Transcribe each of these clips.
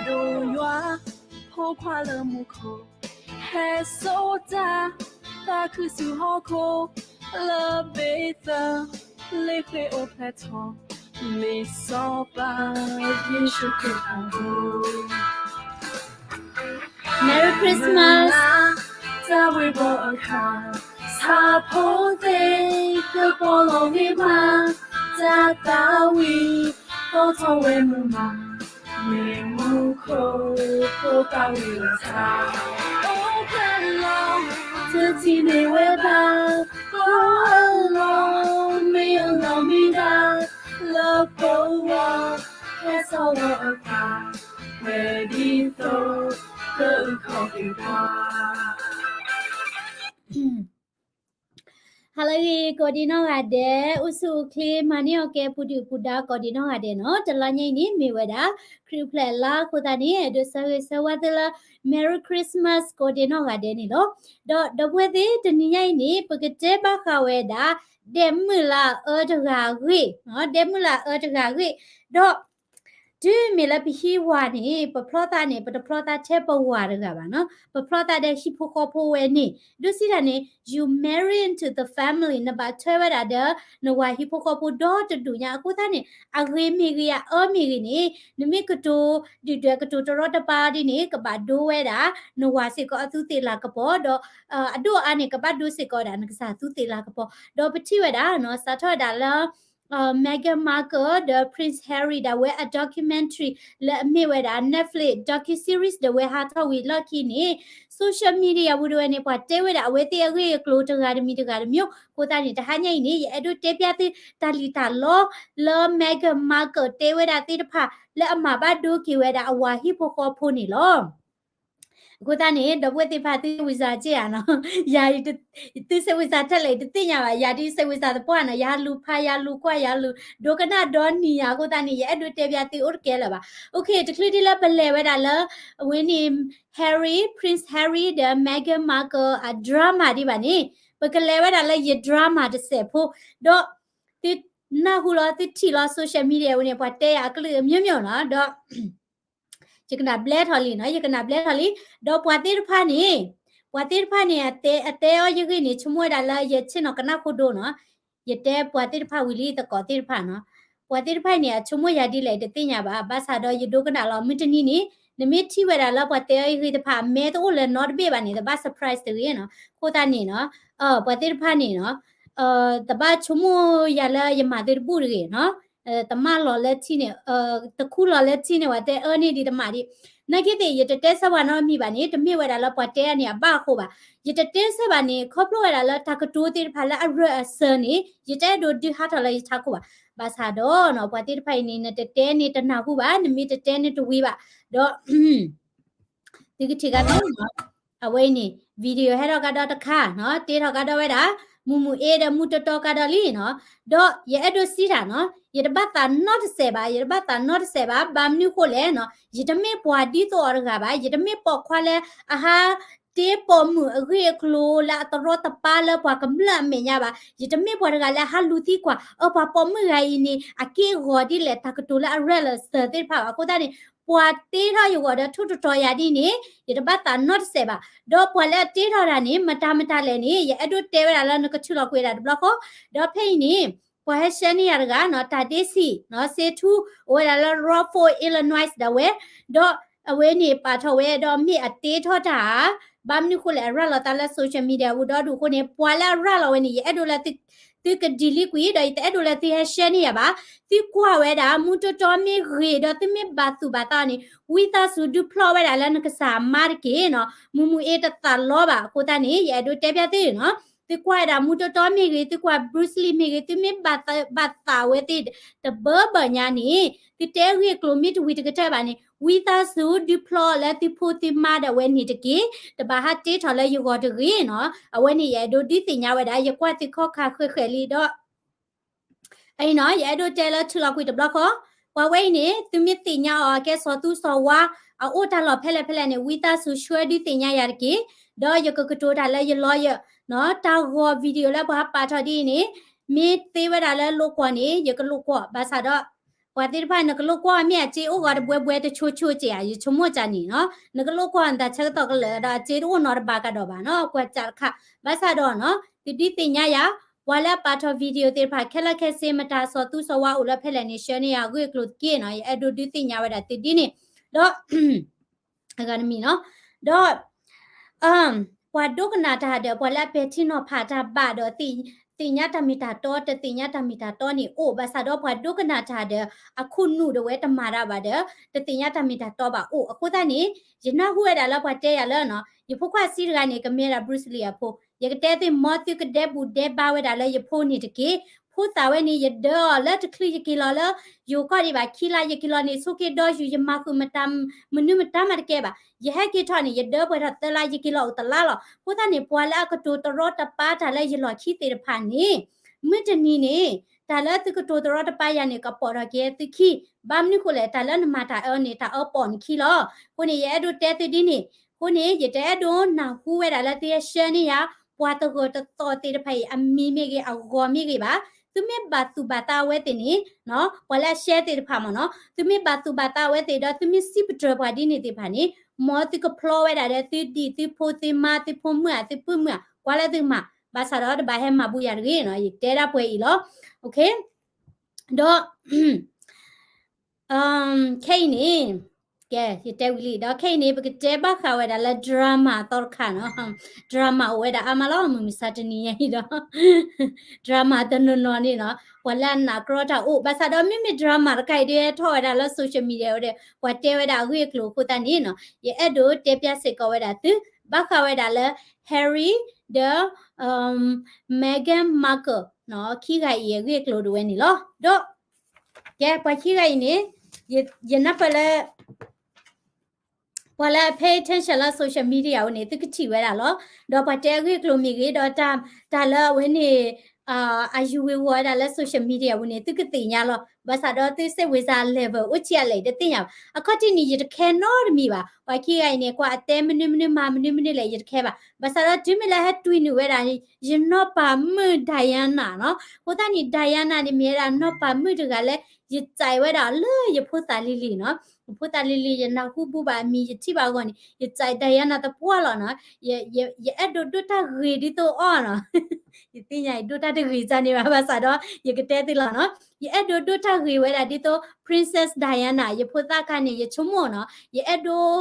ဒိၣ်ယွၤ ဖိခွါလၢမူခိၣ် ဟဲစိာ်တၢ် သးခုဆူဟီၣ်ခိၣ် လၢဘ့းသၢ လ့ၣ်ဃ့အိၣ်ဖျဲၣ်ထီၣ် မ့ၢ်စီၤပၤ ယ့ၣ်ၡူးခရံာ်အဂီၢ် Merry Christmas တၢ်ဝံၤဘီအခါ ဆၣ်ဖိသ့ၣ် ကပီၤလီၤဂ့ၤမး တၢ်သးဝံၣ် သီၣ်ထီၣ်ဝဲမုာ်မး မ့ၢ်မူခိၣ် ဖိသၣ်ဝံၤလီၤဆၣ် အိၣ်ဖျဲၣ်လီၤ တထံၣ်န့ၢ်ဝဲဘၣ် ပှၤအလီၢ် မ့ၢ်အလီၢ်မ့ၢ်ဒၣ် လၢပဂီၢ် ဟဲဆီၣ်လီၤအသး ဝဲဒ်သိး ကအုၣ်ခီၣ်က့ၤပှၤ ဟါလၢအဂ့ၤ ကိးဒံနီၢ်ဂၤဒဲး, အိၣ်ဆူၣ်အိၣ်ချ့ မၤန့ၢ်အီၣ်ကဲ ပူၤဒုၣ်ပူၤဒါ ကိးဒံနီၢ်ဂၤဒဲးနီၤ. တလါညါအံၤန့ၣ် မ့ၢ်ဝဲဒၣ် ခရံာ်အိၣ်ဖျဲၣ်လါအဃိသတးန့ၣ် အဲၣ်ဒိးဆၢဂ့ၤဆၢဝါသုလၢ Merry Christmas ကိးဒံနီၢ်ဂၤဒဲးန့ၣ်လီၤ. ဒီးဒီပုၢ်ဝဲၢ်သ့ၣ် တနံၤညါအံၤန့ၣ် ပကတဲဘၣ်ဃးဝဲဒၣ် ဒဲးမုၢ်လၢအအၢတဂၤအဂ့ၢ်, ဒဲးမုၢ်လၢအအၢတဂၤအဂ့ၢ်, ဒီး တုၤမ့ၢ်လၢပဟံးဝၤန့ၣ် ပဖျီသးန့ၣ် ပတဖျီသးထဲပဝၤတဂၤဘၣ်နီၤ, ပဖျီသးဒီးဟံၣ်ဖိဃီဖိဝဲန့ၣ်, ဒ်စံးတၢ်န့ၣ် you marry into the family နဘၣ်ထွဲဝဲဒၣ်ဒီး နဝၤဟံၣ်ဖိဃီဖိဒီတဒူၣ်ညါအဃိသတးန့ၣ် အဂ့ၤမ့ၢ်ဂ့ၤ အအၢမ့ၢ်ဂ့ၤန့ၣ် နမ့ၢ်ကတိၤဒုၣ်ဒွဲၣ်ကတိၤတရီတပါဒ်န့ၣ် ကဘၣ်ဒိဝဲဒၣ် နဝၤစ့ၢ်ကီးအသူးသ့ၣ်လၤကပီၤ, ဒီး အဒိၣ်အါန့ၣ် ကဘၣ်ဒိစ့ၢ်ကီးဝဲဒၣ် နကစၢ်သူးသ့ၣ်လၤကပီၤ, ဒီးပထံၣ်ဝဲဒၣ်နီၤ စးထီၣ်ဝဲဒၣ်လၢ Meghan Markle ဒီး Prince Harry ဒၣ်ဝဲအ documentary လၢအမ့ၢ်ဝဲဒၣ် Netflix docu series ဒၣ်ဝဲဟးထီၣ်ဝံၤလီၢ်ခံန့ၣ် social media ပူၤဒၣ်ဝဲန့ၣ် ပှၤတဲဝဲဒၣ်အဝဲသ့ၣ်အဂ့ၢ်အကျိၤတဂၤတမံၤတဂၤတမံၤ, အဃိသတးန့ၣ် တဟါညါအံၤန့ၣ် ယအဲၣ်ဒိးတဲပျၢ်သုတၢ်လံၣ်တၢ်လီလၢ Meghan Markle တဲဝဲဒၣ်သ့ၣ်တဖၣ် လၢအမၤဘၣ်ဒိက့ၤဝဲဒၣ်အဝၤဟံၣ်ဖိဃီဖိန့ၣ်လီၤ. အဃိသတးန့ၣ် ဒီပုၢ်ဝဲၢ်သ့ၣ်တဖၣ် သုဝံသးစ့ၢ်ဧါနီၤ, ယၤ သုစဲးဝံသးထဲလဲၣ် ယတသ့ၣ်ညါဘၣ်, ယၤဒ်စဲးဝံသးသပှၢ်နီၤ, ယဟးလူၤဖး ယဟးလူၤကွၢ် ယဟးလူၤဒိကနၣ်ဒီနံၤယၤအဃိသတးန့ၣ် ယအဲၣ်ဒိးတဲပျၢ်သုအိၣ်တကဲလၢၤဘၣ်. အိၣ်ခ့ တချုးဒ်လၢပလဲၤဝဲဒၣ်လၢ အဝဲန့ၣ် Harry, Prince Harry ဒီး Meghan Markle အ drama ဒံးဘၣ်န့ၣ် ပကလဲၤဝဲဒၣ်လၢယ drama တစဲးဖိ, ဒီး သုနၢ်ဟူလီၤ သုထံၣ်လီၤ social media ဝဲန့ၣ် ပှၤတဲယၤအကလုာ်အမျိုးမျိုးနီၤ, ဒီး ယကနၣ်ဘျဲထီၣ်လံနီၤ, ယကနၣ်ဘျဲထီၣ်လံ, ဒီးပှၤသ့ၣ်တဖၣ်န့ၣ်, ပှၤသ့ၣ်တဖၣ်န့ၣ် အတဲ အတဲအီၤယဂ့ၢ်န့ၣ် ဆိကမိၣ်ဝဲဒၣ်လၢယဆ့ၣ်နီၤကနၣ်ခိၣ်ဒိနီၤ, ယတဲပှၤသ့ၣ်တဖၣ်ဝံၤလံ သကိးသ့ၣ်တဖၣ်နီၤ, ပှၤသ့ၣ်တဖၣ်အံၤန့ၣ် အဆိကမိၣ်ယၤဒ်လဲၣ်တသ့ၣ်ညါဘၣ်, ဘၣ်ဆၣ်ဒီးယဒိကနၣ်လီၤ မုၢ်တနံၤန့ၣ် နမ့ၢ်ထံၣ်ဝဲဒၣ်လၢပှၤတဲအီၤယဂ့ၢ်တဖၣ် အမဲတအိၣ်လၢၤနီတဘ့ၣ်ဘၣ်န့ၣ် တဘၣ် surprise တဂ့ၤနီၤ, အဃိသတးန့ၣ်နီၤ, ပှၤသ့ၣ်တဖၣ်န့ၣ်နီၤ တဘၣ်ဆိကမိၣ်ယၤလၢယမၤသုတဘူၣ်တဂ့ၤနီၤ, တမၢလီၤလၢထံန့ၣ်, တခူလီၤလၢထံန့ၣ် ပှၤတဲအၢန့ၢ်ဒံးတမးဒံး, နာ်က့သ့ၣ် ယတတဲဆၢပှၤနီတမံၤဘၣ်န့ၣ် တမ့ၢ်ဝဲဒၣ်လၢပှၤတဲအန့ၣ်အဘၣ်အဃိဘၣ်, ယတတဲဆၢဘၣ်န့ၣ် ခီဖျိဝဲဒၣ်လၢတၢ်ကတိၤသ့ၣ်တဖၣ်လၢအရၢၢ်အစၢၤန့ၣ် ယတအဲၣ်ဒိးဒုးဟးထီၣ်လၢယထးခိၣ်ဘၣ်, ဘၣ်ဆၣ်ဒီးနီၤ ပှၤသ့ၣ်တဖၣ်အံၤန့ၣ် နတတဲန့ၣ်တနၢ်ဟူဘၣ်, နမ့ၢ်တတဲန့ၣ်တဝံၤဘၣ်, ဒီး သုကထံၣ်ကဒီး အဝဲအံၤန့ၣ် video ဟဲထီၣ်ကဒီးတခါနီၤ, တ့ထီၣ်ကဒီးဝဲဒၣ် မူးမူးအ့ဒီးမူးတီတီကဒီးလံနီၤ, ဒီးယအဲၣ်ဒိးစံးတၢ်နီၤ, ယတဘၣ်သးနီတစဲးဘၣ်, ယတဘၣ်သးနီတစဲးဘၣ်, ဘၣ်မနုၤဃိလဲၣ်နီၤ, ယတမ့ၢ်ပှၤဒ်သိးအီၤတဂၤဘၣ်, ယတမ့ၢ်ပိာ်ခွါလၢအဟး တ့ပိာ်မုၣ်အဂ့ၢ်အကျိၤလၢအတရီတပါလၢပှၤကမျၢၢ်အမဲာ်ညါဘၣ်, ယတမ့ၢ်ပှၤတဂၤလၢအဟးလူၤသံကွၢ် အၢ ပှၤပိာ်မုၣ်ဂၤအံၤန့ၣ် အက့ၢ်အဂီၤဒ်လဲၣ် တၢ်ကတိၤလၢအရၢၢ်လၢအစၢၤသ့ၣ်တဖၣ်ဘၣ်, အဃိသတးန့ၣ် ပှၤတ့ထီၣ်ယဂီၢ်ဒီးထိၣ်တတီၤယၤဒ်န့ၣ် ယတဘၣ်သးနီတစဲးဘၣ်, ဒီးပှၤလၢအတ့ထီၣ်တၢ်န့ၣ် မတၤမတၤလဲၣ်န့ၣ် ယအဲၣ်ဒိးတဲဝဲဒၣ်လၢနကထုးလီၤကွံာ်ဝဲဒၣ်တဘျီဃီ, ဒီးဖဲအံၤန့ၣ် ပှၤဟဲ share န့ၢ်ယၤတဂၤနီၤ, တၢ်ဒ့စံးနီၤ, စ့ထူ အိၣ်ဝဲဒၣ်လၢ Rockford Illinois ဒၣ်ဝဲ, ဒီးအဝဲန့ၣ်ပာ်ထီၣ်ဝဲဒီးမ့ၢ်အတ့ထီၣ်တၢ်ဧါ, ဘၣ်မနုၤဃိလဲၣ် အရၤလီၤသးလၢ social media အပူၤဒီဒူၣ်အဃိန့ၣ် ပှၤလၢအရၤလီၤဝဲန့ၣ် ယအဲၣ်ဒိးလၢသု သုက delete ကွံာ် ဒီးယတအဲၣ်ဒိးလၢသုဟဲ share န့ၢ်ယၤဘၣ်, သုကွၢ်ဝဲဒၣ် မူတီတီမ့ၢ်ဂ့ၤ ဒီးသုမ့ၢ်ဘၣ်သူၣ်ဘၣ်သးန့ၣ် ဝံသးစူၤဒုးဖျီၣ်ဝဲဒၣ်လၢနကစၢ်အမါတက့ၢ်နီၤ, မူးမူးအ့တသးလီဘၣ်, အဃိသတးန့ၣ် ယအဲၣ်ဒိးတဲပျၢ်သုနီၤ, သုကွၢ်ဝဲဒၣ် မူတီတီမ့ၢ်ဂ့ၤ သုကွၢ် Bruce Lee မ့ၢ်ဂ့ၤ သုမ့ၢ်ဘၣ်သးဝဲသ့ၣ်တဘၢဘၢညါန့ၣ် သုတဲဂ့ၢ်အကျိၤမ့ၢ်တဝံၤတကတၢၢ်ဘၣ်န့ၣ် ဝံသးစူၤဒုးဖျီၣ်လၢသုဖိသုမါဒၣ်ဝဲန့ၣ်တက့ၢ်, တဘၣ်ဟးတ့ထီၣ်လၢယဂီၢ်တဂ့ၤနီၤ, အဝဲန့ၣ်ယအဲၣ်ဒိးဒုးသ့ၣ်ညါဝဲဒၣ် ယကွၢ်သုခီၣ်ခါဃဲးဃဲးလံဒီး အံၤနီၤ ယအဲၣ်ဒိးတဲလၢထုးလီၤကွံာ်တဘျီဃီ, ပှၤဝဲအံၤန့ၣ် သုမ့ၢ်သ့ၣ်ညါအီၤအကဲစီၤသူစီၤဝါ အအိၣ်တၢ်လီၢ်ဖဲလဲၣ်ဖဲလဲၣ်န့ၣ် ဝံသးစူၤ share ဒုးသ့ၣ်ညါယၤတက့ၢ်, ဒီးယကကတိၤတၢ်လၢယ lawyer နီၤ, တၢ်ဂီၤ video လၢပှၤဟးပာ်ထီၣ်ဒ်အံၤန့ၣ် မ့ၢ်သ့ဝဲဒၣ်လၢလိာ်ကွီၢ်န့ၣ် ယကလိာ်ကွီၢ် ဘၣ်ဆၣ်ဒီး ပှၤသ့ၣ်တဖၣ် နကလိၣ်ကွၢ်မ့ၢ်အစ့အိၣ်ဂီၤတဘှဲဘှဲတဆိဆိက့ဧါ, ယဆိကမိၣ်ကန့ၣ်နီၤ, နကလိၣ်ကွၢ်နသးဆၢကတီၢ်ကလၢာ်ဒီး အစ့တအိၣ်နီတဘးကဒီးဘၣ်နီၤ, ကွၢ်စးတခါ, ဘၣ်ဆၣ်ဒီးနီၤ, သုဒုးသ့ၣ်ညါယၤ, ပှၤလၢအပာ်ထီၣ် video သ့ၣ်တဖၣ် ခဲလၢာ်ခဲဆ့ မတၤစီၤသူစီၤဝါအိၣ်လၢဖဲလဲၣ်န့ၣ် ဆှၢန့ၢ်ယၤအဂ့ၢ်အကျိၤတက့ၢ်နီၤ, ယအဲၣ်ဒိးဒုးသ့ၣ်ညါဝဲဒၣ်သုဒ်န့ၣ်, ဒီး အဂၤတမံၤနီၤ, ဒီး ပှၤဒိကနၣ်တၢ်ဒီး ပှၤလၢအပဲာ်ထံနီၤဖးတၢ်ဘၣ်ဒီး သ့ၣ်ညါတၢ်မ့ၢ်တၢ်တီ တသ့ၣ်ညါတၢ်မ့ၢ်တၢ်တီန့ၣ်အိၣ်, ဘၣ်ဆၣ်ဒီးပှၤဒိကနၣ်တၢ်ဒီး အခိၣ်နူာ်ဒၣ်ဝဲတမၤတၢ်ဘၣ်ဒီး တသ့ၣ်ညါတၢ်မ့ၢ်တၢ်တီဘၣ်အိၣ်, အဃိသတးန့ၣ် ယနၢ်ဟူဝဲဒၣ်လၢပှၤတဲယၤလၢနီၤ, ယဖိခွါဆံးတဂၤန့ၣ် ကမ့ၢ်ဝဲဒၣ် Bruce Lee အဖိ, ယကတဲသု မ်သုကဒဲဘူးဒဲဘါဝဲဒၣ်လၢယဖိန့ၣ်တက့ၢ်, ဖိသၣ်ဝဲန့ၣ် ယဒၢအီၤလၢတချုးယက့ၤလီၤလၢ ယိၤကီၢ်ဒံးဘၣ်, ခံလါယက့ၤလီၤန့ၣ် ဆိးက့ဒီယူၤ ယမၤဃုာ်မတၤ မနုၤမတၤမးတကဲဘၣ်, ယဟဲက့ၤထီၣ်န့ၣ် ယဒၢပှဲၤထီၣ်သၢလါ ယက့ၤလီၤအိၣ်တလါလီၤ, အဃိသတးန့ၣ် ပှၤလၢအကတိၤတရီတပါတၢ်လၢယလီၢ်ခံသ့ၣ်တဖၣ်န့ၣ် မုၢ်တနံၤန့ၣ် တၢ်လၢသုကတိၤတရီတပါယၤန့ၣ် ကပိာ်ထီၣ်က့ၤသုခံ, ဘၣ်မနုၤဃိလဲၣ် တၢ်လၢနမၤတၢ်အၢန့ၣ် တၢ်အၢပိာ်နခံလီၤ, အဃိန့ၣ် ယအဲၣ်ဒိးတဲသုဒ်န့ၣ်, အဃိန့ၣ် ယတအဲၣ်ဒိးနၢ်ဟူဝဲဒၣ်လၢသုဟဲဆှၢန့ၢ်ယၤ ပှၤတဂၤတသီၣ်သ့ၣ်တဖၣ်အံၤ အမံၤမ့ၢ်ဂ့ၤ အဂီၤမ့ၢ်ဂ့ၤဘၣ်, သုမ့ၢ်ဘၣ်သူၣ်ဘၣ်သးအဝဲသ့ၣ်န့ၣ်, ပှၤလၢအရှဲသ့ၣ်တဖၣ်မ့ၢ်နီၤ, သုမ့ၢ်ဘၣ်သူၣ်ဘၣ်သးအဝဲသ့ၣ်ဒီး သုမ့ၢ်စံးပတြၢၤပှၤဒ်န့ၣ်သ့ၣ်တဖၣ်န့ၣ်, မ်သုကဖျီဝဲဒၣ်ဒီး သုဒံၣ်သုဖိသုမါ သုဖိမုၣ်ဧါ သုပုၢ်မုၣ်ဧါ ကွၢ်လၢသုမၤ, ဘၣ်ဆၣ်ဒီးတဘၣ်ဟဲမၤဘူးယၤတဂ့ၤနီၤ, ယတဲဒၣ်ပှဲၤအံၤလီၤ, ဒီး ခဲအံၤန့ၣ်, ကဲ ယတဲဝံၤလံ, ဒီးခဲအံၤန့ၣ် ပကတဲဘၣ်ဃးဝဲဒၣ်လၢ drama သီတခါနီၤ, drama အိၣ်ဝဲဒၣ်အါမးလီၤ မုၢ်မဆါတနံၤညါအံၤဒီး drama တနီၤနီၤန့ၣ်နီၤ, ပှၤလၢအနာ်ကြီတၢ်အိၣ်, ဘၣ်ဆၣ်ဒီးမ့မ့ၢ် drama တခါအံၤဒ်ထီၣ်ဝဲဒၣ်လၢ social media ဝဲဒီး ပှၤတဲဝဲဒၣ်အဂ့ၢ်အကျိၤအဃိသတးန့ၣ်နီၤ, ယအဲၣ်ဒိးတဲပျၢ်စ့ၢ်ကီးဝဲဒၣ်သု ဘၣ်ဃးဝဲဒၣ်လၢ Harry ဒီး Meghan Markle နီၤ, ခံဂၤအံၤအဂ့ၢ်အကျိၤဒၣ်ဝဲန့ၣ်လီၤ, ဒီး ကဲ ပှၤခံဂၤအံၤန့ၣ်, ယနၢ်ပၢၢ်လၢ ပှၤလၢအ pay attention လၢ social media ဝဲန့ၣ် သုကထံၣ်ဝဲဒၣ်လီၤ, ဒီးပှၤတဲအဂ့ၢ်အကျိၤမ့ၢ်ဂ့ၤ ဒီး တၢ်လၢအဝဲန့ၣ် အယူၤဝ့ၤဝီၤဝဲဒၣ်လၢ social media ဝဲန့ၣ် သုကသ့ၣ်ညါလီၤ, ဘၣ်ဆၣ်ဒီးသုစ့ၢ်ဝဲစ့ၢ် level အိၣ်ဆံးအါလဲၣ် တသ့ၣ်ညါဘၣ်, အခီၣ်ထံးန့ၣ် ယတခဲနီတမံၤဘၣ်, ပှၤခံဂၤအံၤန့ၣ် ကွၢ်အတဲမနုၤမနုၤမၤမနုၤမနုၤလဲၣ် ယတခဲဘၣ်, ဘၣ်ဆၣ်ဒီးတုၤမ့ၢ်လၢဟဲတွံၢ်နုာ်ဝဲဒၣ် ယနီၢ်ပၤမုၣ် Diana နီၤ, အဃိသတးန့ၣ် Diana န့ၣ်မ့ၢ်ဝဲဒၣ်နီၢ်ပၤမုၣ်တဂၤလၢ ယစံးဝဲဒၣ်လၢယဖိသၣ်လံၤလံၤနီၤ, ယဖိသၣ်လံၤလံၤ ယနၢ်ဟူဘူးဘၣ်အမံၤ ယထံၣ်ဘၣ်အဂီၢ်န့ၣ် ယစံး Diana သပှၢ်လီၤနီၤ, ယအဲၣ်ဒိးဒိၣ်တၢ်ဂ့ၤဒ်သိးအီၤနီၤ, ယသ့ၣ်ညါအံၤဒိၣ်တၢ်တဂ့ၤကန့ၣ်ဘၣ်, ဘၣ်ဆၣ်ဒီး ယကတဲသုလီၤနီၤ, ယအဲၣ်ဒိးဒိၣ်တၢ်ဂ့ၤဝဲဒၣ်ဒ်သိး Princess Diana ယဖိသၣ်ခါန့ၣ် ယဆိကမိၣ်နီၤ, ယအဲၣ်ဒိး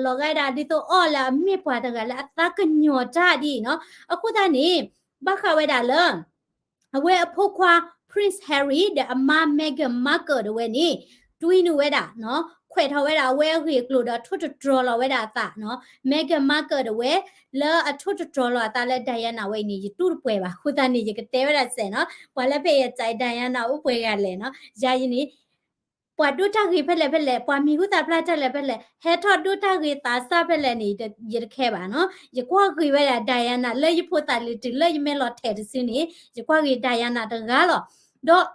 လီၤဂာ်ဒၣ်ဒ်သိးအီၤလၢအမ့ၢ်ပှၤတဂၤလၢအသးကညီၤတၢ်ဒ်အံၤနီၤ, အဃိသတးန့ၣ် ဘၣ်ဃးဝဲဒၣ်လၢ အဝဲအဖိခွါ Prince Harry ဒီးအမါ Meghan Markle တဝဲန့ၣ် တွံၢ်နုာ်ဝဲဒၣ်နီၤ, ခွဲးထီၣ်ဝဲဒၣ်အဝဲအဂ့ၢ်အကျိၤဒီးထိၣ်တတြီၤလီၤဝဲဒၣ်အသးနီၤ, Meghan Markle တဝဲ လၢအထိၣ်တတြီၤလီၤအသးလၢ Diana ဝဲအံၤန့ၣ် ယတူၢ်တပှဲၤဘၣ်, အဃိသတးန့ၣ် ယကတဲဝဲဒၣ်စဲးနီၤ, ပှၤလၢဖဲယစံး Diana အိၣ်ပှဲၤဂၤလဲၣ်နီၤ, ယၤယၤန့ၣ် ပှၤဒိၣ်တၢ်ဂ့ၤဖဲလဲၣ်ဖဲလဲၣ်, ပှၤမံၤဟူသၣ်ဖျါတၢ်လဲၣ်ဖဲလဲၣ်, ဟဲထီၣ်ဒိၣ်တၢ်ဂ့ၤသးစၢ်ဖဲလဲၣ်န့ၣ် ယတခဲဘၣ်နီၤ, ယကွၢ်ဂ့ၤဝဲဒၣ် Diana လၢယဖိသၣ်လံၤတုၤလၢယမ့ၢ်လီၤထဲးတစုန့ၣ် ယကွၢ်ဂ့ၤ Diana တဂၤလီၤ, ဒီး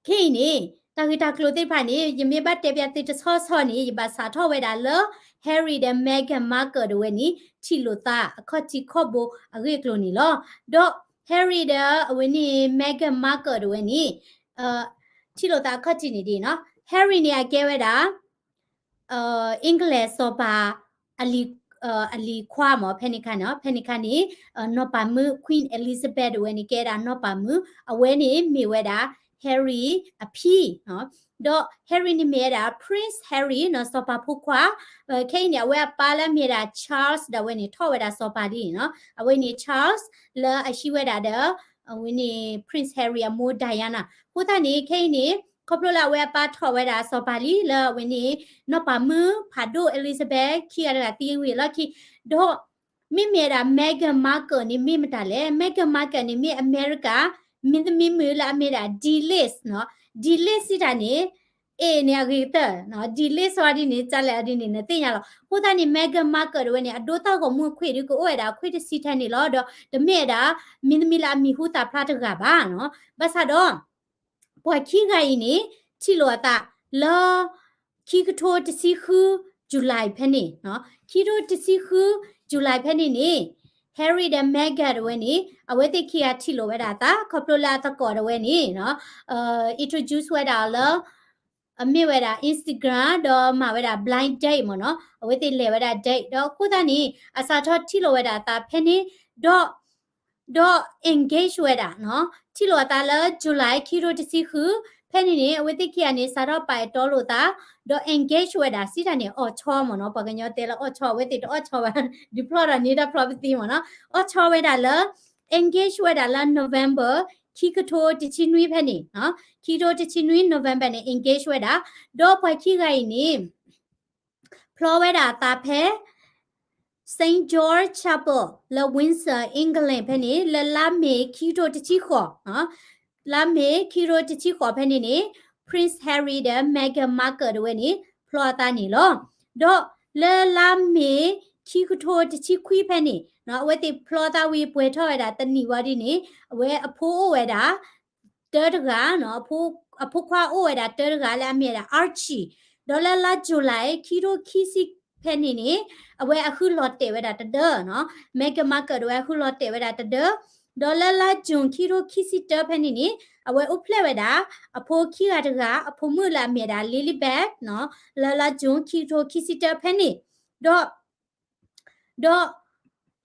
ခဲအံၤန့ၣ် တၢ်ဂ့ၢ်တၢ်ကျိၤသ့ၣ်တဖၣ်န့ၣ် ယမ့ၢ်ဘၣ်တဲပျၢ်သုတဆီဆီန့ၣ် ယဘၣ်စးထီၣ်ဝဲဒၣ်လၢ Harry ဒီး Meghan Markle တဝဲန့ၣ် ထံၣ်လိာ်သးအခီၣ်ထံးခီၣ်ဘိအဂ့ၢ်အကျိၤန့ၣ်လီၤ, ဒီး Harry ဒီးအဝဲန့ၣ် Meghan Markle တဝဲန့ၣ် ထံၣ်လိာ်သးအခီၣ်ထံးန့ၣ်ဒ်နီၤ, Harry န့ၣ် အကဲဝဲဒၣ် England စီၤပၤ အလံၤခွါမ့ၢ် ဖဲန့ၣ်ခါန့ၣ်, ဖဲန့ၣ်ခါန့ၣ် နီၢ်ပၤမုၣ် Queen Elizabeth တဝဲန့ၣ် ကဲဒၣ်နီၢ်ပၤမုၣ်, အဝဲန့ၣ်မ့ၢ်ဝဲဒၣ် Harry အဖံ, ဒီး Harry န့ၣ်မ့ၢ်ဝဲဒၣ် Prince Harry နီၤ စီၤပၤဖိခွါ, ခဲအံၤန့ၣ် အဝဲအပၢ်လၢအမ့ၢ်ဝဲဒၣ် Charles ဒၣ်ဝဲန့ၣ် ထီၣ်ဝဲဒၣ်စီၤပၤလံနီၤ, အဝဲန့ၣ် Charles လၢအဟံးဝဲဒၣ်ဒီး အဝဲန့ၣ် Prince Harry အမိၢ် Diana, အဃိသတးန့ၣ် ခဲအံၤန့ၣ် ခီဖျိလၢအဝဲအပၢ်ထီၣ်ဝဲဒၣ်စီၤပၤလံ လၢအဝဲန့ၣ် နီၢ်ပၤမုၣ်ဖးဒိၣ် Elizabeth ခံဂၤတဂၤသံဝံၤအလီၢ်ခံ, ဒီး မ့မ့ၢ်ဝဲဒၣ် Meghan Markle န့ၣ်မ့ၢ်မတၤလဲၣ်, Meghan Markle န့ၣ်မ့ၢ်အမဲရကၤ မင်းသမီးမုၣ်လၢအမ့ၢ်ဒၣ် D-List နီၤ, D-List စံးတၢ်န့ၣ် A န့ၣ်အဂ့ၤကတၢၢ်, D-List ဝဲဒ်န့ၣ် ကလဲၣ်အဒ်န့ၣ် နသ့ၣ်ညါလီၤ, အဃိသတးန့ၣ် Meghan Markle တဝဲန့ၣ် အဒိသၣ်ဂီၤမူအခွံၣ်ဒုးကအိၣ်ဝဲဒၣ်အခွံၣ်တဆံထဲန့ၣ်လီၤ, ဒီးတမ့ၢ်ဝဲဒၣ် မင်းသမီးလၢအမံၤဟူသၣ်ဖျါတဂၤဘၣ်နီၤ, ဘၣ်ဆၣ်ဒီး ပှၤခံဂၤအံၤန့ၣ် ထံၣ်လိာ်အသးလၢ ခံကထိတဆံဃု July ဖဲန့ၣ်, ခံကထိတဆံဃု July ဖဲန့ၣ်န့ၣ် Harry ဒီး Meghan တဝဲန့ၣ် အဝဲသ့ၣ်ခံဂၤထံၣ်လိာ်ဝဲဒၣ်အသး ခီဖျိလၢအသကိးတဝဲန့ၣ် introduce ဝဲဒၣ်အီၤလၢ အမ့ၢ်ဝဲဒၣ် Instagram ဒီးမၤဝဲဒၣ် blind date မ့ၢ်နီၤ အဝဲသ့ၣ်လဲၤဝဲဒၣ် date ဒီးအဃိသတးန့ၣ် အစးထီၣ်ထံၣ်လိာ်ဝဲဒၣ်အသးဖဲန့ၣ် ဒီး ဒီး engage ဝဲဒၣ်နီၤ ထံၣ်လိာ်အသးလၢ July ခံထိတဆံဃု ဖဲန့ၣ်န့ၣ် အဝဲသ့ၣ်ခံဂၤန့ၣ် စးထီၣ်ပာ်အဲၣ်တီလိာ်သး ဒီး engage ဝဲဒၣ် စံးတၢ်န့ၣ် အိးထီမ့ၢ်နီၤ ပှၤကညီတဲလၢအိးထီ အဝဲသ့ၣ်တအိးထီဘၣ် ဒုးဖျီၣ်ဒီးန့ၢ်တၢ်ဖျီပသံမ့ၢ်နီၤ အိးထီဝဲဒၣ်လၢ engage ဝဲဒၣ်လၢ November ခံကထိတဆံနွံဖဲန့ၣ် ခံကထိတဆံနွံ November န့ၣ် engage ဝဲဒၣ် ဒီးပှၤခံဂၤအံၤန့ၣ် ဖျီဝဲဒၣ်အသးဖဲ Saint George Chapel လၢ Windsor England ဖဲန့ၣ် လၢလါမ့ၤခံကထိတဆံဃိး လါမ့ၤခံကထိတဆံဃိးဖဲန့ၣ်န့ၣ် Prince Harry ဒီး Meghan Markle တဝဲန့ၣ် ဖျီအသးန့ၣ်လီၤ. ဒီးလၢလါမ့ၤခံကထိတဆံခွံဖဲန့ၣ် အဝဲသ့ၣ်ဖျီသးဝံၤပှဲၤထီၣ်ဝဲဒၣ်တနံၣ်ဝံၤဒ်န့ၣ် အဝဲအဖိအိၣ်ဝဲဒၣ် တၢတဂၤနီၤ အဖိခွါအိၣ်ဝဲဒၣ်တၢတဂၤလၢအမ့ၢ်ဝဲဒၣ် Archie ဒီးလၢလါ July ခံကထိခံဆံဖဲန့ၣ်န့ၣ် အဝဲအဃုလီၤတဲာ်ဝဲဒၣ်တဒၢနီၤ Meghan Markle တဝဲအဃုလီၤတဲာ်ဝဲဒၣ်တဒၢ ဒီးလၢလါ June ခံကထိခံဆံတၢဖဲန့ၣ်န့ၣ် အဝဲအိၣ်ဖျဲၣ်ဝဲဒၣ် အဖိခံဂၤတဂၤ အဖိမုၣ်လၢအမ့ၢ်ဝဲဒၣ် Lilibet နီၤ လၢလါ June ခံကထိခံဆံတၢဖဲန့ၣ် ဒီး ဒီး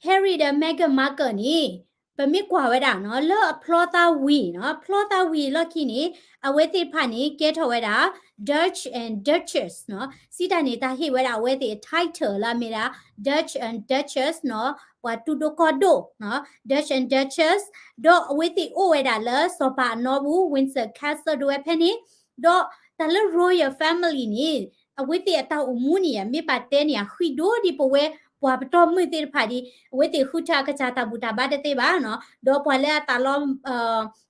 Harry ဒီး Meghan Markle န့ၣ် ပမ့ၢ်ကွၢ်ဝဲဒၣ်နီၤ လၢအဖျီသးဝံၤနီၤ ဖျီသးဝံၤလီၢ်ခံန့ၣ် အဝဲသ့ၣ်တဖၣ်န့ၣ် ကဲထီၣ်ဝဲဒၣ် Dutch and Duchess နီၤ စံးတၢ်န့ၣ် တၢ်ဟ့ၣ်ဝဲဒၣ်အဝဲသ့ၣ် title လၢအမ့ၢ်ဒၣ် Dutch and Duchess နီၤ ပှၤတူၢ်ဒိၣ်ကီၢ်ဒိၣ်နီၤ Dutch and Duchess ဒီးအဝဲသ့ၣ်အိၣ်ဝဲဒၣ်လၢ စီၤပၤအနီပူၤ Windsor Castle ဒၣ်ဝဲဖဲန့ၣ် ဒီးတၢ်လၢ royal family န့ၣ် အဝဲသ့ၣ်အတၢ်အိၣ်မူန့ၣ် မ့ၢ်ဘၣ်တဲန့ၣ် အဃံဒိၣ်ဒ်ပဝဲပှၤပတီၢ်မုၢ်သ့ၣ်တဖၣ်ဒ် အဝဲသ့ၣ်ဃုထၢအကစၢ်တၢ်ဘူၣ်တၢ်ဘါတသ့ဘၣ်နီၤ ဒီးပှၤလၢအသးလီ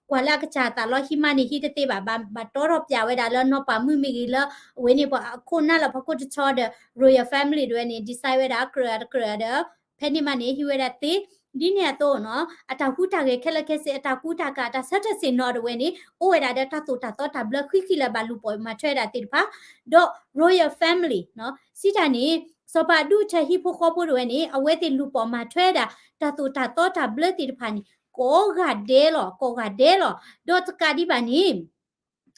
ပှၤလၢအကစၢ်သးလီဟံးမါန့ၣ်ဟံးတသ့ဘၣ် ဘၣ်ဘၣ်တီထီၣ်ပၠးဝဲဒၣ်လၢနီၢ်ပၤမုၣ်မ့ၢ်ဂ့ၤလၢ အဝဲန့ၣ်ပှၤအခိၣ်နၢ်လၢဖီခိၣ်တဆီဒီး royal family ဒၣ်ဝဲန့ၣ် decide ဝဲဒၣ်ကြၢးတကြၢးဒီး ဖဲန့ၣ်မးန့ၣ် ဟံးဝဲဒၣ်သ့ ဒ်န့ၣ်အသိးနီၤ အတၢ်ဟူးတၢ်ဂဲၤခဲလၢာ်ခဲဆ့ အတၢ်ကူတၢ်ကၤ အတၢ်ဆၢထၢၣ်ဆ့ၣ်နီၤဒၣ်ဝဲန့ၣ် အိၣ်ဝဲဒၣ်ဒီးတၢ်သိၣ်တၢ်သီတၢ်ဘျၢဃံဃံလၢၤဘၣ်လူၤပိာ်မၤထွဲဝဲဒၣ်သ့ၣ်တဖၣ် ဒီး royal family နီၤ စံးတၢ်န့ၣ် စီၤပၤဒူၣ်ထၢဟံၣ်ဖိဃီဖိဒၣ်ဝဲန့ၣ် အဝဲသ့ၣ်လူၤပိာ်မၤထွဲဝဲဒၣ် တၢ်သိၣ်တၢ်သီတၢ်ဘျၢသ့ၣ်တဖၣ်န့ၣ် ကိးဂၤဒဲးလီၤ ကိးဂၤဒဲးလီၤ ဒီးတကးဒံးဘၣ်န့ၣ်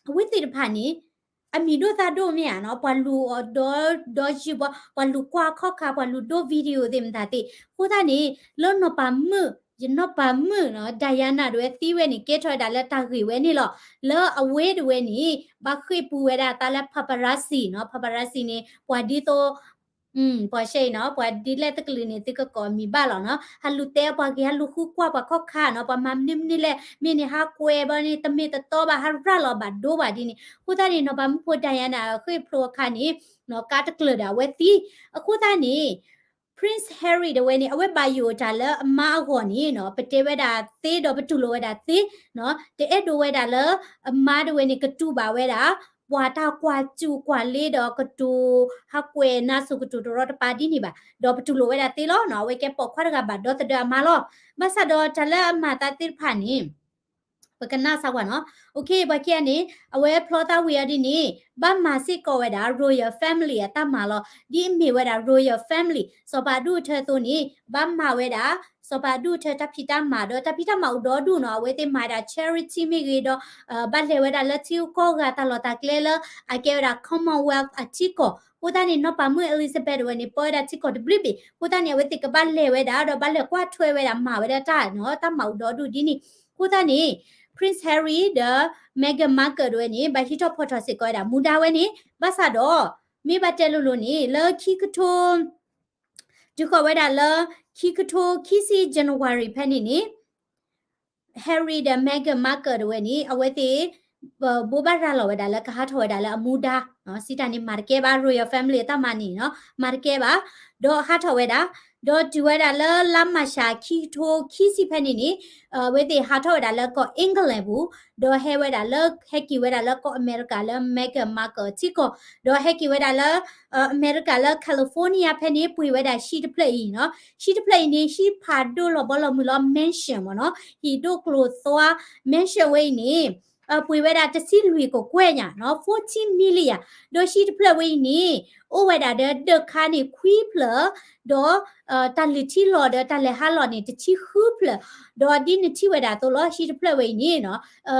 အဝဲသ့ၣ်တဖၣ်န့ၣ် အမံၤဒိၣ်သးဒိၣ်မ့ၢ်ဧါနီၤ ပှၤလူၤအီၤဒီးဒီယုၢ်ဘီ ပှၤလူၤကွၢ်ခီၣ်ခါ ပှၤလူၤဒိ video သ့ၣ်မတၤသ့ၣ် အဃိသတးန့ၣ် လၢနီၢ်ပၤမုၣ် ယနီၢ်ပၤမုၣ်နီၤ Diana ဒၣ်ဝဲသံဝဲန့ၣ် ကဲထီၣ်ဝဲဒၣ်လၢတၢ်ဂ့ၢ်ဝဲန့ၣ်လီၤ. လၢအဝဲဒၣ်ဝဲန့ၣ် ဘၣ်ဃ့ၢ်ပူၤဝဲဒၣ်အသးလၢ paparazzi နီၤ paparazzi န့ၣ် ပှၤဒ်သိး ပှၤရှဲအံၤနီၤ ပှၤဒ်လဲၣ်တကလုာ်န့ၣ် သုကကိးအမံၤဘၣ်လီၤနီၤ ဟးလူၤတဲပှၤဂ့ၤ ဟးလူၤဃုကွၢ်ပှၤခီၣ်ခါနီၤ ပှၤမၤမနုၤမနုၤလဲၣ် မ့ၢ်န့ၣ်ဟးကွဲးဘၣ်န့ၣ် တမ့ၢ်တတီဘၣ် ဟးရၤလီၤဘၣ်ဒိဘၣ်ဒ်န့ၣ် အဃိသတးန့ၣ် နီၢ်ပၤမုၣ်ဖိ Diana အဃ့ၢ်ဖျိအခါန့ၣ် ကါတကျၢၤဒၣ်အဝဲသံ အဃိသတးန့ၣ် Prince Harry ဒၣ်ဝဲန့ၣ် အဝဲဘၣ်ယိၣ်တၢ်လၢအမါအဂီၢ်န့ၣ်နီၤ ပတဲဝဲဒၣ်သ့ဒီးပတူၢ်လိာ်ဝဲဒၣ်သ့နီၤ တအဲၣ်ဒိးဝဲဒၣ်လၢ အမါဒၣ်ဝဲန့ၣ် ကတူၢ်ဘၣ်ဝဲဒၣ် ပှၤတၢ်ကွၢ်စူၢ်ကွၢ်လ့ဒီးကတိၤ ဟးကွဲးနါစိၤကတိၤတရီတပါဒ်န့ၣ်ဘၣ် ဒီးပတူၢ်လိာ်ဝဲဒၣ်သ့လီၤနီၤ အဝဲကဲပိာ်ခွါတဂၤဘၣ်ဒီသဒၢအမါလီၤ ဘၣ်ဆၣ်ဒီးတၢ်လၢအမၤသးသ့ၣ်တဖၣ်န့ၣ် ပကနၣ်စၢ်ကွၢ်နီၤ OK ပှၤခံဂၤန့ၣ် အဝဲဖျီသးဝံၤအီၤဒ်န့ၣ် ဘၣ်မၤစ့ၢ်ကီးဝဲဒၣ် royal family အတၢ်မၤလီၤ ဒ်အမ့ၢ်ဝဲဒၣ် royal family စီၤပၤဒူၣ်ထၢအသိးန့ၣ် ဘၣ်မၤဝဲဒၣ် စီၤပၤဒူၣ်ထၢတၢ်ဖံးတၢ်မၤဒီးတၢ်ဖံးတၢ်မၤအိၣ်ဒီဒူၣ်နီၤ အဝဲသ့ၣ်မၤဒၣ် charity မ့ၢ်ဂ့ၤဒီး ဘၣ်လဲၤဝဲဒၣ်လၢထံဂုၤကီၢ်ဂၤတၢ်လီၢ်တၢ်ကျဲလၢ အကဲဝဲဒၣ် Commonwealth အထံကီၢ် အဃိသတးန့ၣ် နီၢ်ပၤမုၣ် Elizabeth ဒၣ်ဝဲန့ၣ် ပၢဝဲဒၣ်ထံကီၢ်တဘျုးဘ့ၣ် အဃိသတးန့ၣ် အဝဲသ့ၣ်ကဘၣ်လဲၤဝဲဒၣ်ဒီးဘၣ်လဲၤကွၢ်ထွဲဝဲဒၣ်မၤဝဲဒၣ်တၢ်နီၤ တၢ်မၤအိၣ်ဒီဒူၣ်ဒ်န့ၣ် အဃိသတးန့ၣ် Prince Harry ဒီး Meghan Markle ဒၣ်ဝဲန့ၣ် ဘၣ်ဟံးထီၣ်ဖီၣ်ထီၣ်စ့ၢ်ကီးဝဲဒၣ်မူဒါဝဲန့ၣ် ဘၣ်ဆၣ်ဒီး မ့ၢ်ဘၣ်တဲလိၤလိၤန့ၣ် လၢခံကထိ တုၤဃီၤဝဲဒၣ်လၢ ခံကထိခံဆံ January ဖဲန့ၣ်န့ၣ် Harry ဒီး Meghan Markle ဒၣ်ဝဲန့ၣ် အဝဲသ့ၣ် ဘိးဘၣ်ရၤလီၤဝဲဒၣ်လၢကဟးထီၣ်ဝဲဒၣ်လၢအမူဒါ စံးတၢ်န့ၣ် မၤတကဲဘၣ် royal family အတၢ်မၤန့ၣ်နီၤ မၤတကဲဘၣ် ဒီးဟးထီၣ်ဝဲဒၣ် ဒီးတုၤဝဲဒၣ်လၢလါမၤရှးခံကထိခံဆံဖဲန့ၣ်န့ၣ် အဝဲသ့ၣ်ဟးထီၣ်ဝဲဒၣ်လၢကီၢ် England ပူၤ ဒီးဟဲဝဲဒၣ်လၢ ဟဲက့ၤဝဲဒၣ်လၢကီၢ်အမဲရကၤလၢ Meghan Markle ထံကီၢ် ဒီးဟဲက့ၤဝဲဒၣ်လၢ အမဲရကၤလၢ California ဖဲန့ၣ် ပှ့ၤဝဲဒၣ်ဟံၣ်တဖျၢၣ်အံၤနီၤ ဟံၣ်တဖျၢၣ်အံၤန့ၣ် ဟံၣ်ဖးဒိၣ်လီၤဘီလီၤမုၢ်လီၤ mansion မ့ၢ်နီၤ ဟံၣ်ဒိၣ်ကျိၤသွါ mansion ဝဲအံၤန့ၣ် ပှ့ၤဝဲဒၣ်တဆံလွံၢ်ကကွဲၢ်ညါနီၤ fourteen million ဒီးဟံၣ်တဖျၢၣ်ဝဲအံၤန့ၣ် အိၣ်ဝဲဒၣ်ဒီးဒၢးခါန့ၣ်ခွံဖျၢၣ် ဒီး တၢ်လုၢ်ထံလီၤဒီးတၢ်လဲၤဟးလီၤန့ၣ် တဆံဃုဖျၢၣ်, ဒီးဒ်နထံၣ်ဝဲဒၣ်အသိးလီၤ ဟံၣ်တဖျၢၣ်ဝဲအံၤန့ၣ်နီၤ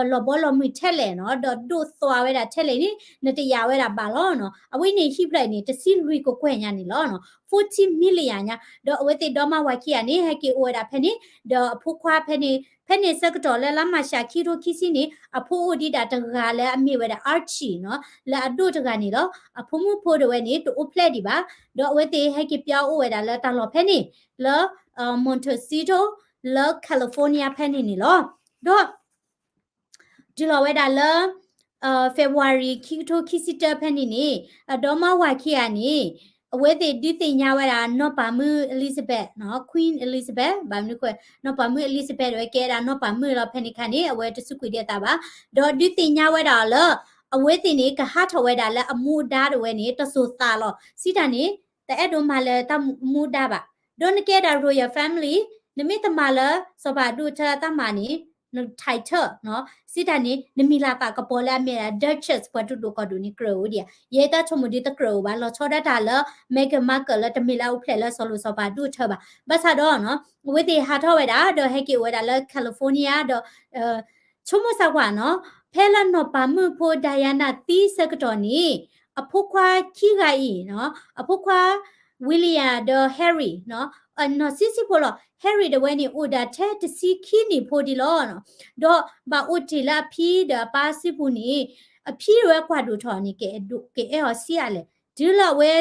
လီၤဘီလီၤမုၢ်ထဲလဲၣ်နီၤ ဒီးဒိၣ်သွါဝဲဒၣ်ထဲလဲၣ်န့ၣ် နတယာ်ဝဲဒၣ်ဘၣ်လီၤနီၤ အဝဲန့ၣ်ဟံၣ်ဖျၢၣ်အံၤန့ၣ် တဆံလွံၢ်ကကွဲၢ်ညါန့ၣ်လီၤနီၤ fourteen million ညါ ဒီးအဝဲသ့ၣ်ဒီမါဝၤခံဂၤန့ၣ် ဟဲက့ၤအိၣ်ဝဲဒၣ်ဖဲန့ၣ် ဒီးအဖိခွါဖဲန့ၣ် ဖဲန့ၣ်ဆၢကတီၢ်လၢလါမၢ်ၡးခံကထိခံဆံန့ၣ် အဖိအိၣ်ဒံးဒၣ်တဂၤလၢအမ့ၢ်ဝဲဒၣ် Archie နီၤ လၢအဒိၣ်တဂၤန့ၣ်လီၤ အဖိမုၣ်ဖိတဝဲန့ၣ် တအိၣ်ဖျဲၣ်ဒံးဘၣ် ဒီးအဝဲသ့ၣ်ဟဲက့ၤပၠါအိၣ်ဝဲဒၣ်လၢတၢ်လီၢ်ဖဲန့ၣ် လၢ Montecito လၢ California ဖဲန့ၣ်န့ၣ်လီၤ ဒီး တုၤလီၤဝဲဒၣ်လၢ February ခံကထိခံဆံတၢဖဲန့ၣ်န့ၣ် အဒီမါဝၤခံဂၤန့ၣ် အဝဲသ့ၣ်ဒုးသ့ၣ်ညါဝဲဒၣ်နီၢ်ပၤမုၣ် Elizabeth နီၤ Queen Elizabeth ဘၣ်မနုၤဃိ နီၢ်ပၤမုၣ် Elizabeth တဝဲကဲဒၣ်နီၢ်ပၤမုၣ်လီၤဖဲန့ၣ်ခါန့ၣ် အဝဲတစူးကွံာ်ဒံးအသးဘၣ် ဒီးဒုးသ့ၣ်ညါဝဲဒၣ်အီၤလၢ အဝဲသ့ၣ်န့ၣ် ကဟးထီၣ်ဝဲဒၣ်လၢအမူဒါတဝဲန့ၣ် တစိၤသးလီၤ စံးတၢ်န့ၣ် တအဲၣ်ဒိးမၤလၢတၢ်မူဒါဘၣ် ဒီးနကဲဒၣ် royal family နမ့ၢ်တမၤလၢ စီၤပၤဒိၣ်ထၢအတၢ်မၤန့ၣ် န title နီၤ စံးတၢ်န့ၣ် နမံၤလၤသးကပီၤလၢအမ့ၢ်ဒၣ် Duchess ပှၤဒိၣ်ဒိၣ်ကီၢ်ဒိၣ်န့ၣ် ကြၢးအိၣ်ဒံးဧါ ယဲတၢ်ဆိကမိၣ်ဒ်တကြၢးအိၣ်ဘၣ် လီၤဆီဒၣ်တၢ်လၢ Meghan Markle လၢတမ့ၢ်လၢအအိၣ်ဖျဲၣ်လၢစီၤလိၤစီၤပၤဒိၣ်ထၢဘၣ် ဘၣ်ဆၣ်ဒီးနီၤ အဝဲသ့ၣ်ဟးထီၣ်ဝဲဒၣ် ဒီးဟဲက့ၤအိၣ်ဝဲဒၣ်လၢ California ဒီး ဆိကမိၣ်သးကွၢ်နီၤ ဖဲလၢနီၢ်ပၤမုၣ်ဖိ Diana သံဆၢကတီၢ်န့ၣ် အဖိခွါခံဂၤအံၤနီၤ အဖိခွါ William ဒီး Harry နီၤ နီၢ်ဆံးဆံးဖိလီၤ Harry တဝဲန့ၣ် အိၣ်ဒၣ်ထဲတဆံခံနံၣ်ဖိဒံးလီၤနီၤ ဒီးဘၣ်အိၣ်တ့ၢ်လၢအဖံဒီးအပၢ်စုပူၤန့ၣ် အဖံတဝဲကွၢ်ဒိၣ်ထီၣ်န့ၣ် ကအဲၣ်အီၤဆံးအါလဲၣ် တုၤလၢအဝဲ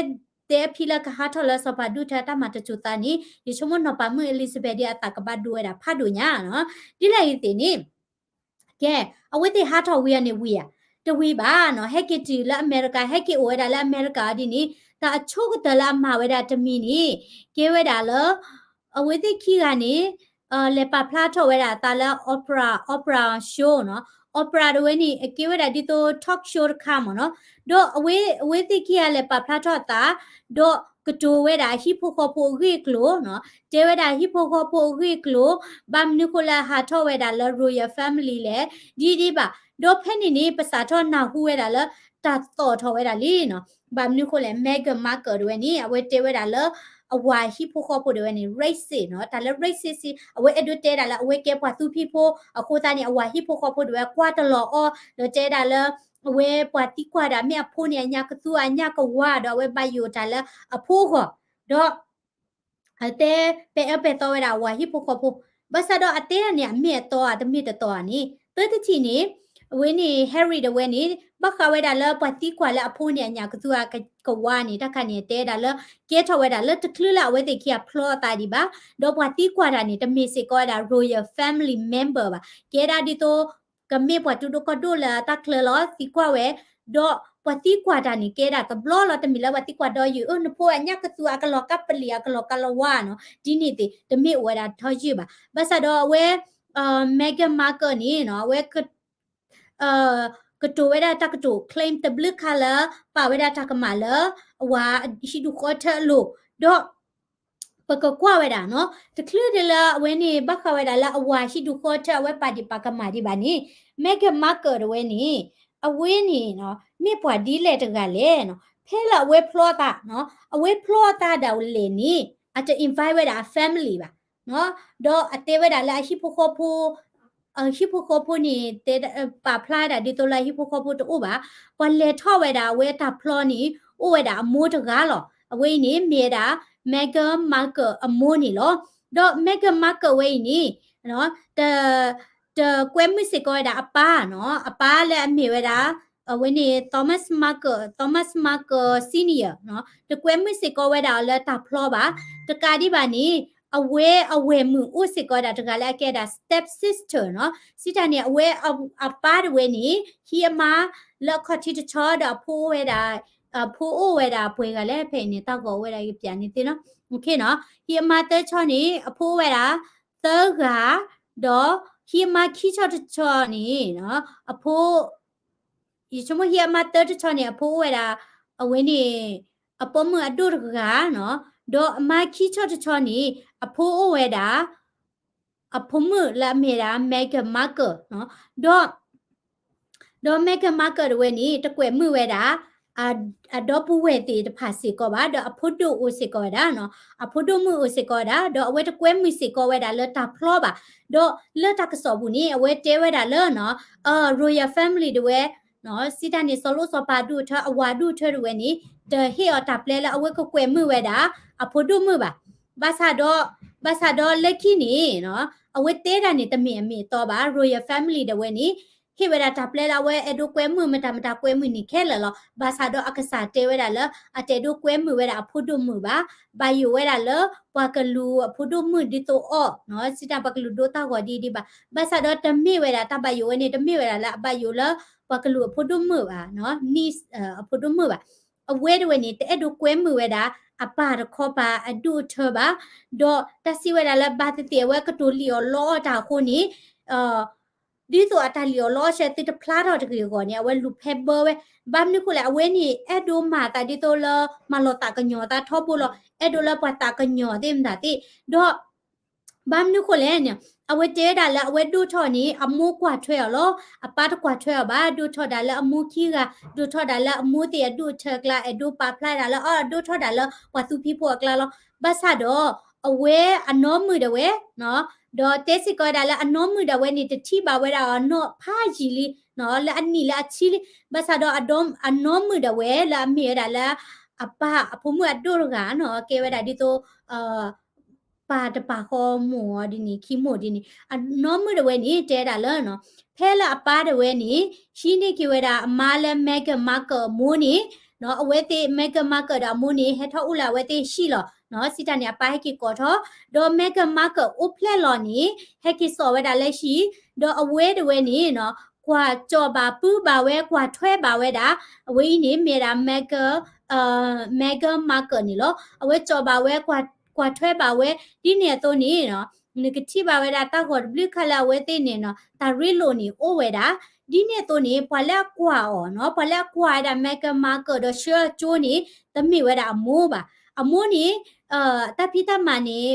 တဲအဖံလၢကဟးထီၣ်လၢစီၤပၤဒိၣ်ထၢတၢ်မၤတစိၤသးန့ၣ် ယဆိကမိၣ်နီၢ်ပၤမုၣ် Elizabeth ဒ်အသးကဘၣ်ဒိဝဲဒၣ်ဖးဒိၣ်ညါနီၤ ဒ်လဲၣ်ဂ့ၤသ့ၣ်န့ၣ် ကဲ အဝဲသ့ၣ်ဟးထီၣ်ဝံၤအီၤန့ၣ်ဝံၤဧါ, တဝံၤဘၣ်နီၤ, ဟဲက့ၤတုၤလၢအမဲရကၤ, ဟဲက့ၤအိၣ်ဝဲဒၣ်လၢအမဲရကၤအီၤဒ်န့ၣ်, တၢ်အဆိကတၢၢ်လၢအမၤဝဲဒၣ်တမံၤန့ၣ် ကဲဝဲဒၣ်လၢ အဝဲသ့ၣ်ခံဂၤန့ၣ် လဲၤပာ်ဖျါထီၣ်ဝဲဒၣ်အသးလၢ opera, opera show နီၤ, opera တဝဲန့ၣ် အကဲဝဲဒၣ်ဒ်သိး talk show တခါမ့ၢ်နီၤ, ဒီးအဝဲ အဝဲသ့ၣ်ခံဂၤလဲၤပာ်ဖျါထီၣ်အသး ဒီးကတိၤဝဲဒၣ်အဟံၣ်ဖိဃီဖိအဂ့ၢ်အကျိၤနီၤ, တဲဝဲဒၣ်ဟံၣ်ဖိဃီဖိအဂ့ၢ်အကျိၤ, ဘၣ်မနုၤဃိလၢအဟးထီၣ်ဝဲဒၣ်လၢ royal family လဲၣ်, ဒ်ဒ်ဘၣ်. ဒီးဖဲန့ၣ်န့ၣ် ပစးထီၣ်နၢ်ဟူဝဲဒၣ်လၢ တၢ်သီၣ်ထီၣ်ဝဲဒၣ်လံနီၤ, ဘၣ်မနုၤဃိလဲၣ် Meghan Markle တဝဲန့ၣ် အဝဲတဲဝဲဒၣ်လၢ အဝၤဟံၣ်ဖိဃီဖိတဝဲန့ၣ် racist နီၤ, တၢ်လၢ racist အဝဲအဲၣ်ဒိးတဲဒၣ်လၢအဝဲကဲပှၤသူဖံးဖိ, အဃိသတးန့ၣ် အဝၤဟံၣ်ဖိဃီဖိတဝဲကွၢ်တလီၤအီၤ, ဒီးတဲဒၣ်လၢ အဝဲပှၤသံကွၢ်ဒၣ်မ့ၢ်အဖိန့ၣ် အညၣ်ကသူ အညၣ်ကဝါဒီး အဝဲဘၣ်ယိၣ်တၢ်လၢအဖိအဂီၢ်, ဒီး အတဲပဲာ်အၢပဲာ်သီဝဲဒၣ်အဝၤဟံၣ်ဖိဃီဖိ, ဘၣ်ဆၣ်ဒီးအတဲဒၣ်န့ၣ် အမ့ၢ်အတီဧါ တမ့ၢ်တတီဧါန့ၣ်, သၢတထံၣ်န့ၣ် အဝဲန့ၣ် Harry တဝဲန့ၣ် ဘၣ်ဃးဝဲဒၣ်လၢပှၤသံကွၢ်လၢအဖိန့ၣ် အညၣ်ကသူ အကဝါန့ၣ် တၢ်ခါန့ၣ် အတဲဒၣ်လၢ ကဲထီၣ်ဝဲဒၣ်လၢတချုးလၢအဝဲသ့ၣ်ခံဂၤဖျီအသးဒံးဘၣ်, ဒီးပှၤသံကွၢ်တၢ်န့ၣ် တမ့ၢ်စ့ၢ်ကီးဝဲဒၣ် royal family member ဘၣ်, ကဲဒၣ်ဒ်သိး ကမ့ၢ်ပှၤတူၢ်ဒိၣ်ကီၢ်ဒိၣ်လၢတၢ်ချၢလီၤ သံကွၢ်ဝဲ, ဒီးပှၤသံကွၢ်တၢ်န့ၣ် ကဲဒၣ်တဘျီလီၤ, တမ့ၢ်လၢပှၤသံကွၢ်ဒီးယုၢ် အၢ နဖိအညၣ်ကသူ အကလီၤကါပလံၤ အကလီၤကါလဝါနီၤ, ဒ်န့ၣ်သ့ၣ် တမ့ၢ်အိၣ်ဝဲဒၣ်ထီယုၢ်ဘၣ်. ဘၣ်ဆၣ်ဒီးအဝဲ Meghan Markle န့ၣ်နီၤ အဝဲ ကတိၤဝဲဒၣ်တၢ်ကတိၤ claim တဘျုးခါလၢ ပာ်ဝဲဒၣ်တၢ်ကမၣ်လၢ အဝၤဟံၣ်ဒူၣ်ဃီထၢအလိၤ, ဒီး ပကကွၢ်ဝဲဒၣ်နီၤ, တချုးဒ်လၢအဝဲန့ၣ် ဘၣ်ဃးဝဲဒၣ်လၢအဝၤဟံၣ်ဒူၣ်ဃီထၢ အဝဲပာ်ဒံးပာ်ကမၣ်ဒံးဘၣ်န့ၣ်, Meghan Markle တဝဲန့ၣ် အဝဲန့ၣ်နီၤ မ့ၢ်ပှၤဒ်လဲၣ်တဂၤလဲၣ်နီၤ, ဖဲလၢအဝဲဖျီအသးနီၤ, အဝဲဖျီအသးဒၣ်လဲာ်န့ၣ် အတ invite ဝဲဒၣ်အ family ဘၣ် ဒီးအတဲဝဲဒၣ်လၢအဟံၣ်ဖိဃီဖိ အဟံၣ်ဖိဃီဖိန့ၣ် တဲ ပာ်ဖျါဝဲဒၣ်ဒ်သိးလၢအဟံၣ်ဖိဃီဖိတအိၣ်ဘၣ်, ပှၤလဲၤထီၣ်ဝဲဒၣ်အဝဲအတၢ်ဖျီန့ၣ် အိၣ်ဝဲဒၣ်အမိၢ်တဂၤလီၤ. အဝဲအံၤန့ၣ် မ့ၢ်ဝဲဒၣ် Meghan Markle အမိၢ်န့ၣ်လီၤ. ဒီး Meghan Markle ဝဲအံၤန့ၣ် တ တကွဲမုာ်စ့ၢ်ကီးဝဲဒၣ်အပၢ်နီၤ, အပၢ်လၢအမ့ၢ်ဝဲဒၣ် အဝဲန့ၣ် Thomas Markle, Thomas Markle Senior နီၤ, တကွဲမုာ်စ့ၢ်ကီးဝဲဒၣ်အီၤလၢတၢ်ဖျီဘၣ်. တကးဒံးဘၣ်န့ၣ် အဝဲအဝဲၢ်မုၣ်အိၣ်စ့ၢ်ကီးဝဲဒၣ်တဂၤလၢအကဲဒၣ် step sister နီၤ, စံးတၢ်န့ၣ် အဝဲအပၢ်တဝဲန့ၣ် ဟံးအမါလၢအခီၣ်ထံးတဆီ ဒီးအဖိအိၣ်ဝဲဒၣ် အဖိအိၣ်ဝဲဒၣ်ပှဲၤဂၤလဲၣ် ဖဲအံၤန့ၣ် တၢ်ဂီၤအိၣ်ဝဲဒၣ်ယပျးန့ၣ်သ့နီၤ, ဟံးအမါသၢဆီန့ၣ် အဖိအိၣ်ဝဲဒၣ်သၢဂၤ, ဒီးဟံးအမါခံဆီတဆီန့ၣ် အဖိ ယဆိကမိၣ်ဟံးအမါသၢတဆီန့ၣ် အဖိအိၣ်ဝဲဒၣ် အဝဲန့ၣ် အပိာ်မုၣ်အဒိၣ်တဂၤနီၤ, ဒီးအမါခံဆီတဆီန့ၣ် အဖိအိၣ်ဝဲဒၣ် အဖိမုၣ်လၢအမ့ၢ်ဒၣ် Meghan Markle နီၤ, ဒီး ဒီး Meghan Markle တဝဲန့ၣ် တကွဲးမုာ်ဝဲဒၣ် အဒီပုၢ်ဝဲၢ်သ့ၣ်တဖၣ်စ့ၢ်ကီးဘၣ်, ဒီးအဖိဒိၣ်အိၣ်စ့ၢ်ကီးဝဲဒၣ်နီၤ, အဖိဒိၣ်မုၣ်အိၣ်စ့ၢ်ကီးဝဲဒၣ်, ဒီးအဝဲတကွဲမုာ်စ့ၢ်ကီးဝဲဒၣ်လၢတၢ်ဖျီဘၣ်. ဒီးလၢတၢ်ကစီၣ်ပူၤန့ၣ် အဝဲတဲဝဲဒၣ်လၢနီၤ အ royal family တဝဲ စံးတၢ်န့ၣ် စီၤလိၣ်စီၤပၤဒိၣ်ထၢ အဝၤဒိၣ်ထၢတဝဲန့ၣ် တဟ့ၣ်အီၤတၢ်ပျဲလၢအဝဲကကွဲးမုာ်ဝဲဒၣ် အဖိဒိၣ်မုၣ်ဘၣ်. ဘၣ်ဆၣ်ဒီး ဘၣ်ဆၣ်ဒီးလၢခံန့ၣ်နီၤ အဝဲတဲဒၣ်န့ၣ် တမ့ၢ်အမ့ၢ်အတီဘၣ်. royal family တဝဲန့ၣ် ဟ့ၣ်ဝဲဒၣ်တၢ်ပျဲလၢအဝဲအဲၣ်ဒိးကွဲမုာ်မတၤမတၤကွဲမုာ်န့ၣ်ခဲလၢာ်လီၤ. ဘၣ်ဆၣ်ဒီးအကစၢ်တဲဝဲဒၣ်လၢ အတအဲၣ်ဒိးကွဲမုာ်ဝဲဒၣ်အဖိဒိၣ်မုၣ်ဘၣ်. ဘၣ်ယိၣ်ဝဲဒၣ်လၢ ပှၤကလူးအဖိဒိၣ်မုၣ်ဒ်သိးအီၤနီၤ, စံးတၢ်ပှၤကလူးဒိတၢ်ဂီၤဒ်ဒ်ဘၣ်. ဘၣ်ဆၣ်ဒီးတမ့ၢ်ဝဲဒၣ်တၢ်ဘၣ်ယိၣ်ဝဲန့ၣ် တမ့ၢ်ဝဲဒၣ်လၢအဘၣ်ယိၣ်လၢ ပှၤကလူးအဖိဒိၣ်မုၣ်ဘၣ်နီၤ, niece အဖိဒိၣ်မုၣ်ဘၣ်. အဝဲတဝဲန့ၣ် တအဲၣ်ဒိးကွဲမုာ်ဝဲဒၣ် အပၢ်တခီပၤအဒိၣ်အထၢဘၣ်. ဒီးတၢ်စံးဝဲဒၣ်လၢ ဘၣ်သ့ၣ်သ့ၣ်အဝဲကတိၤလံၣ်အီၣ်လီအီၣ်တၢ်အဃိန့ၣ် ဒ်သိးအတၢ်လံၣ်အီၣ်လီအီၣ်ဆၢသုတဖျါထီၣ်တဂ့ၤအဂီၢ်န့ၣ် အဝဲလူၤဖဲဘၢဝဲ. ဘၣ်မနုၤဃိလဲၣ် အဝဲန့ၣ် အဲၣ်ဒိးမၤသးဒ်သိးလၢ မၤလီၤသးကညီၤသးထီဘိလီၤ. အဲၣ်ဒိးလၢပှၤသးကညီၤသ့ၣ်မတၤသ့ၣ်. ဒီး ဘၣ်မနုၤဃိလဲၣ်န့ၣ် အဝဲတဲဝဲဒၣ်လၢအဝဲဒိၣ်ထီၣ်န့ၣ် အမိၢ်ကွၢ်ထွဲအီၤလီၤ. အပၢ်တကွၢ်ထွဲအီၤဘၣ်. ဒိၣ်ထီၣ်ဒၣ်လၢအမိၢ်ခံဂၤ, ဒိၣ်ထီၣ်ဒၣ်လၢအမိၢ်သ့ၣ်အဒိၣ်အထၢအကျါ, အဲၣ်ဒိးပာ်ဖျါဒၣ်လၢအဒိၣ်ထီၣ်ဒၣ်လၢပှၤသူဖံဖိအကျါလီၤ. ဘၣ်ဆၣ်ဒီး အဝဲအနီၢ်မုၣ်ဒၣ်ဝဲ ဒီးတဲစ့ၢ်ကီးဝဲဒၣ်လၢအနီၢ်မုၣ်ဒၣ်ဝဲန့ၣ် တထံၣ်ဘၣ်ဝဲဒၣ်အီၤနီၢ်ဖးယံာ်လံ, လၢအနံၣ်လၢအဆံလံ. ဘၣ်ဆၣ်ဒီးအနီၢ်မုၣ်ဒၣ်ဝဲလၢအမ့ၢ်ဝဲဒၣ်လၢ အပၢ်အဖိမုၣ်အဒိၣ်တဂၤနီၤ ကဲဝဲဒၣ်ဒ်သိး ပၢ်တပာ်ဃီမိၢ်အီၤဒ်န့ၣ် ခံမိၢ်ဒ်န့ၣ် အနီၢ်မုၣ်ဒၣ်ဝဲန့ၣ် တဲဒၣ်လၢ ဖဲလၢအပၢ်ဒၣ်ဝဲန့ၣ် ဟံးန့ၢ်က့ၤဝဲဒၣ်အမါလၢ Meghan Markle အမိၢ်န့ၣ် အဝဲသ့ၣ် Meghan Markle ဒီးအမိၢ်န့ၣ် ဟဲထီၣ်အိၣ်လၢအဝဲသ့ၣ်ဟံၣ်လီၤ. စံးတၢ်န့ၣ် အပၢ်ဟဲက့ၤကိးထီၣ်, ဒီး Meghan Markle အိၣ်ဖျဲၣ်လီၤန့ၣ် ဟဲက့ၤစိာ်ဝဲဒၣ်လၢဟံၣ်, ဒီးအဝဲဒၣ်ဝဲန့ၣ် ကွၢ်ကၠီၣ်ဘၣ်ပုၢ်ဘၣ်ဝဲ ကွၢ်ထွဲဘၣ်ဝဲဒၣ် အဝဲအံၤန့ၣ် မ့ၢ်ဒၣ် Meghan Markle န့ၣ်လီၤ. အဝဲကၠီၣ်ဘၣ်ဝဲ ကွၢ်ထွဲဘၣ်ဝဲ ဒ်န့ၣ်အသိးန့ၣ် နကထံၣ်ဘၣ်ဝဲဒၣ်တၢ်ဂီၤတဘျုးခါလၢအဝဲသ့ၣ်န့ၣ် တၢ်ရ့လိာ်န့ၣ်အိၣ်ဝဲဒၣ်. ဒ်န့ၣ်အသိးန့ၣ် ပှၤလၢအကွၢ်အီၤနီၤ ပှၤလၢအကွၢ်ဝဲဒၣ် Meghan Markle ဒီးဆှၢအကၠိန့ၣ် တမ့ၢ်ဝဲဒၣ်အမိၢ်ဘၣ်. အမိၢ်န့ၣ် တၢ်ဖံးတၢ်မၤန့ၣ်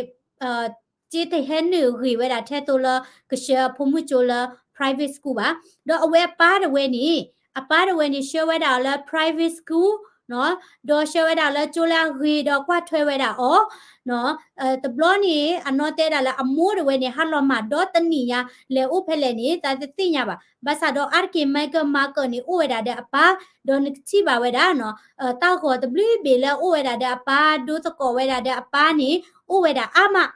က့တဟဲနုာ်ဂ့ၤဝဲဒၣ်ထဲသိးလၢ ကဆှၢအဖိမုၣ်ကၠိလၢ private school ဘၣ်. ဒီးအဝဲအပၢ်တဝဲန့ၣ် အပၢ်တဝဲန့ၣ် ဆှၢဝဲဒၣ်အီၤလၢ private school ဒီးဆှၢဝဲဒၣ်လၢကၠိလၢအဂ့ၤဒီးကွၢ်ထွဲဝဲဒၣ်အီၤ တဘျီန့ၣ် အနီၢ်တဲဒၣ်လၢအမိၢ်တဝဲန့ၣ် ဟးလီၤမၢ်ဒီတနံၣ်ညါ လဲၤအိၣ်ဖဲလဲၣ်န့ၣ် သးတသ့ၣ်ညါဘၣ်. ဘၣ်ဆၣ်ဒီးအါတက့ၢ် Meghan Markle န့ၣ် အိၣ်ဝဲဒၣ်ဒီးအပၢ်, ဒီးနကထံၣ်ဘၣ်ဝဲဒၣ် တၢ်ဂီၤတဘျုးဘ့ၣ်လၢအိၣ်ဝဲဒၣ်ဒီးအပၢ် ဒိသကိးဝဲဒၣ်ဒီးအပၢ်န့ၣ် အိၣ်ဝဲဒၣ်အါမး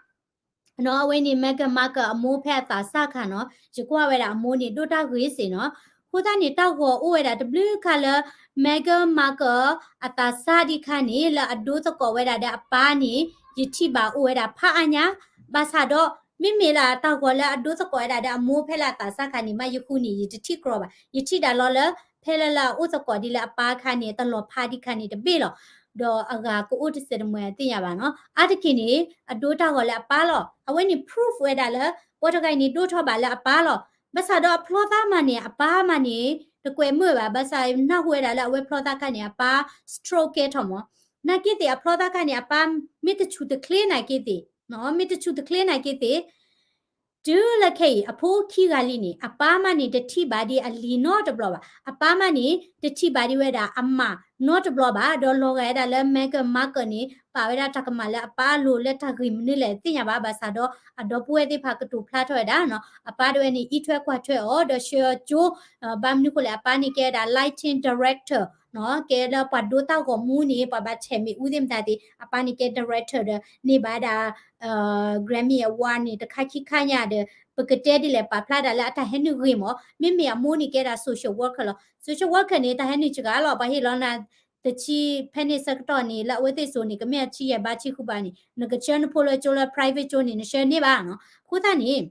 အဝဲန့ၣ် Meghan Markle အမိၢ်ဖဲအသးစၢ်ခါနီၤ ယကွၢ်ဝဲဒၣ်အမိၢ်န့ၣ် ဒိၣ်တၢ်ဂ့ၤစ့ၢ်နီၤ. အဃိသတးန့ၣ် တၢ်ဂီၤအိၣ်ဝဲဒၣ်တဘျုးခါလၢ Meghan Markle အသးစၢ်ဒံးခါန့ၣ် လၢအဒိသကိးဝဲဒၣ်ဒီးအပၢ်န့ၣ် ယထံၣ်ဘၣ်အိၣ်ဝဲဒၣ်ဖးအါညါ. ဘၣ်ဆၣ်ဒီး မ့မ့ၢ်လၢတၢ်ဂီၤလၢအဒိသကိးဝဲဒၣ်ဒီးအမိၢ်ဖဲလၢအသးစၢ်ခါန့ၣ် မ့ၢ်ယဃုန့ၣ် ယတထံၣ်ကြီဘၣ်. ယထံၣ်ဒၣ်လီၤလၢ ဖဲလၢလၢအအိၣ်သကိးဒ်လၢအပၢ်အခါန့ၣ် တလီၤဖးဒံးခါန့ၣ်တဘ့ၣ်လီၤ. ဒီးအဂၤကအိၣ်တစဲးတမှဲၤအသ့ၣ်ညါဘၣ်နီၤ. အါတက့ၢ်န့ၣ် အဒိတၢ်ဂီၤလၢအပၢ်လီၤ. အဝဲန့ၣ် proof ဝဲဒၣ်လၢ ပှၤတဂၤအံၤန့ၣ် ဒိၣ်ထီၣ်ဘၣ်လၢအပၢ်လီၤ. ဘၣ်ဆၣ်ဒီးအဖျီသးမးန့ၣ် အပၢ်မးန့ၣ် တကွဲးမုာ်ဘၣ်. ဘၣ်ဆၣ်နၢ်ဟူဝဲဒၣ်လၢအဝဲဖျီသးခါန့ၣ် အပၢ် stroke ကဲထီၣ်မး. နာ်က့သ့ၣ်အဖျီသးခါန့ၣ် အပၢ်မ့ၢ်တဆူၣ်တချ့နာ်က့သ့ၣ်, မ့ၢ်တဆူၣ်တချ့နာ်က့သ့ၣ် တုၤလၢခဲအံၤ အဖိခံဂၤလံန့ၣ် အပၢ်မးန့ၣ် တထံၣ်ဘၣ်ဒံးအလံၤနီတဘျီဘၣ်. အပၢ်မးန့ၣ် တထံၣ်ဘၣ်ဒံးဝဲဒၣ်အမၢ်နီတဘျီဘၣ်. ဒီးလီၤဂာ်ဝဲဒၣ်လၢ Meghan Markle န့ၣ် ပာ်ဝဲဒၣ်တၢ်ကမၣ်လၢအပၢ်အလိၤလၢတၢ်ဂ့ၢ်မနုၤလဲၣ်သ့ၣ်ညါဘၣ်. ဘၣ်ဆၣ်ဒီးအဒီပုၢ်ဝဲၢ်သ့ၣ်တဖၣ်ကတိၤဖျါထီၣ်ဝဲဒၣ်နီၤ အပၢ်တဝဲန့ၣ် အံးထွဲကွၢ်ထွဲအီၤ ဒီးဆှၢအီၤကၠိ ဘၣ်မနုၤဃိလဲၣ် အပၢ်န့ၣ်ကဲဝဲဒၣ် lighting director ကဲလၢပှၤဒိတၢ်ဂီၤမူန့ၣ် ပှၤဘၣ်ဆဲးမ့ၣ်အူသ့ၣ်မတၤသ့ၣ် အပၢ်န့ၣ်ကဲ director ဒီးန့ၢ်ဘၣ်ဒၣ် Grammy Award န့ၣ် တခါခံခါညါဒီး ပကတဲဒ်လဲၣ် ပာ်ဖျါဒၣ်လၢအတၢ်ဟဲနုာ်ဂ့ၤမး. မ့မ့ၢ်အမိၢ်န့ၣ်ကဲဒၣ် social worker လီၤ. social worker န့ၣ် တၢ်ဟဲနုာ်စှၤလီၤ. ပှၤဟ့ၣ်လီၤနၤ တဆံ ဖဲန့ၣ်ဆၢကတီၢ်န့ၣ် လၢအဝဲသ့ၣ်စိၤန့ၣ် ကမ့ၢ်အဆံယဲၢ်ဘးဆံဃုဘးန့ၣ် နကဆှၢနဖိလၢကၠိလၢ private ကၠိန့ၣ် နဆှၢန့ၢ်ဘၣ်နီၤ. အဃိသတးန့ၣ်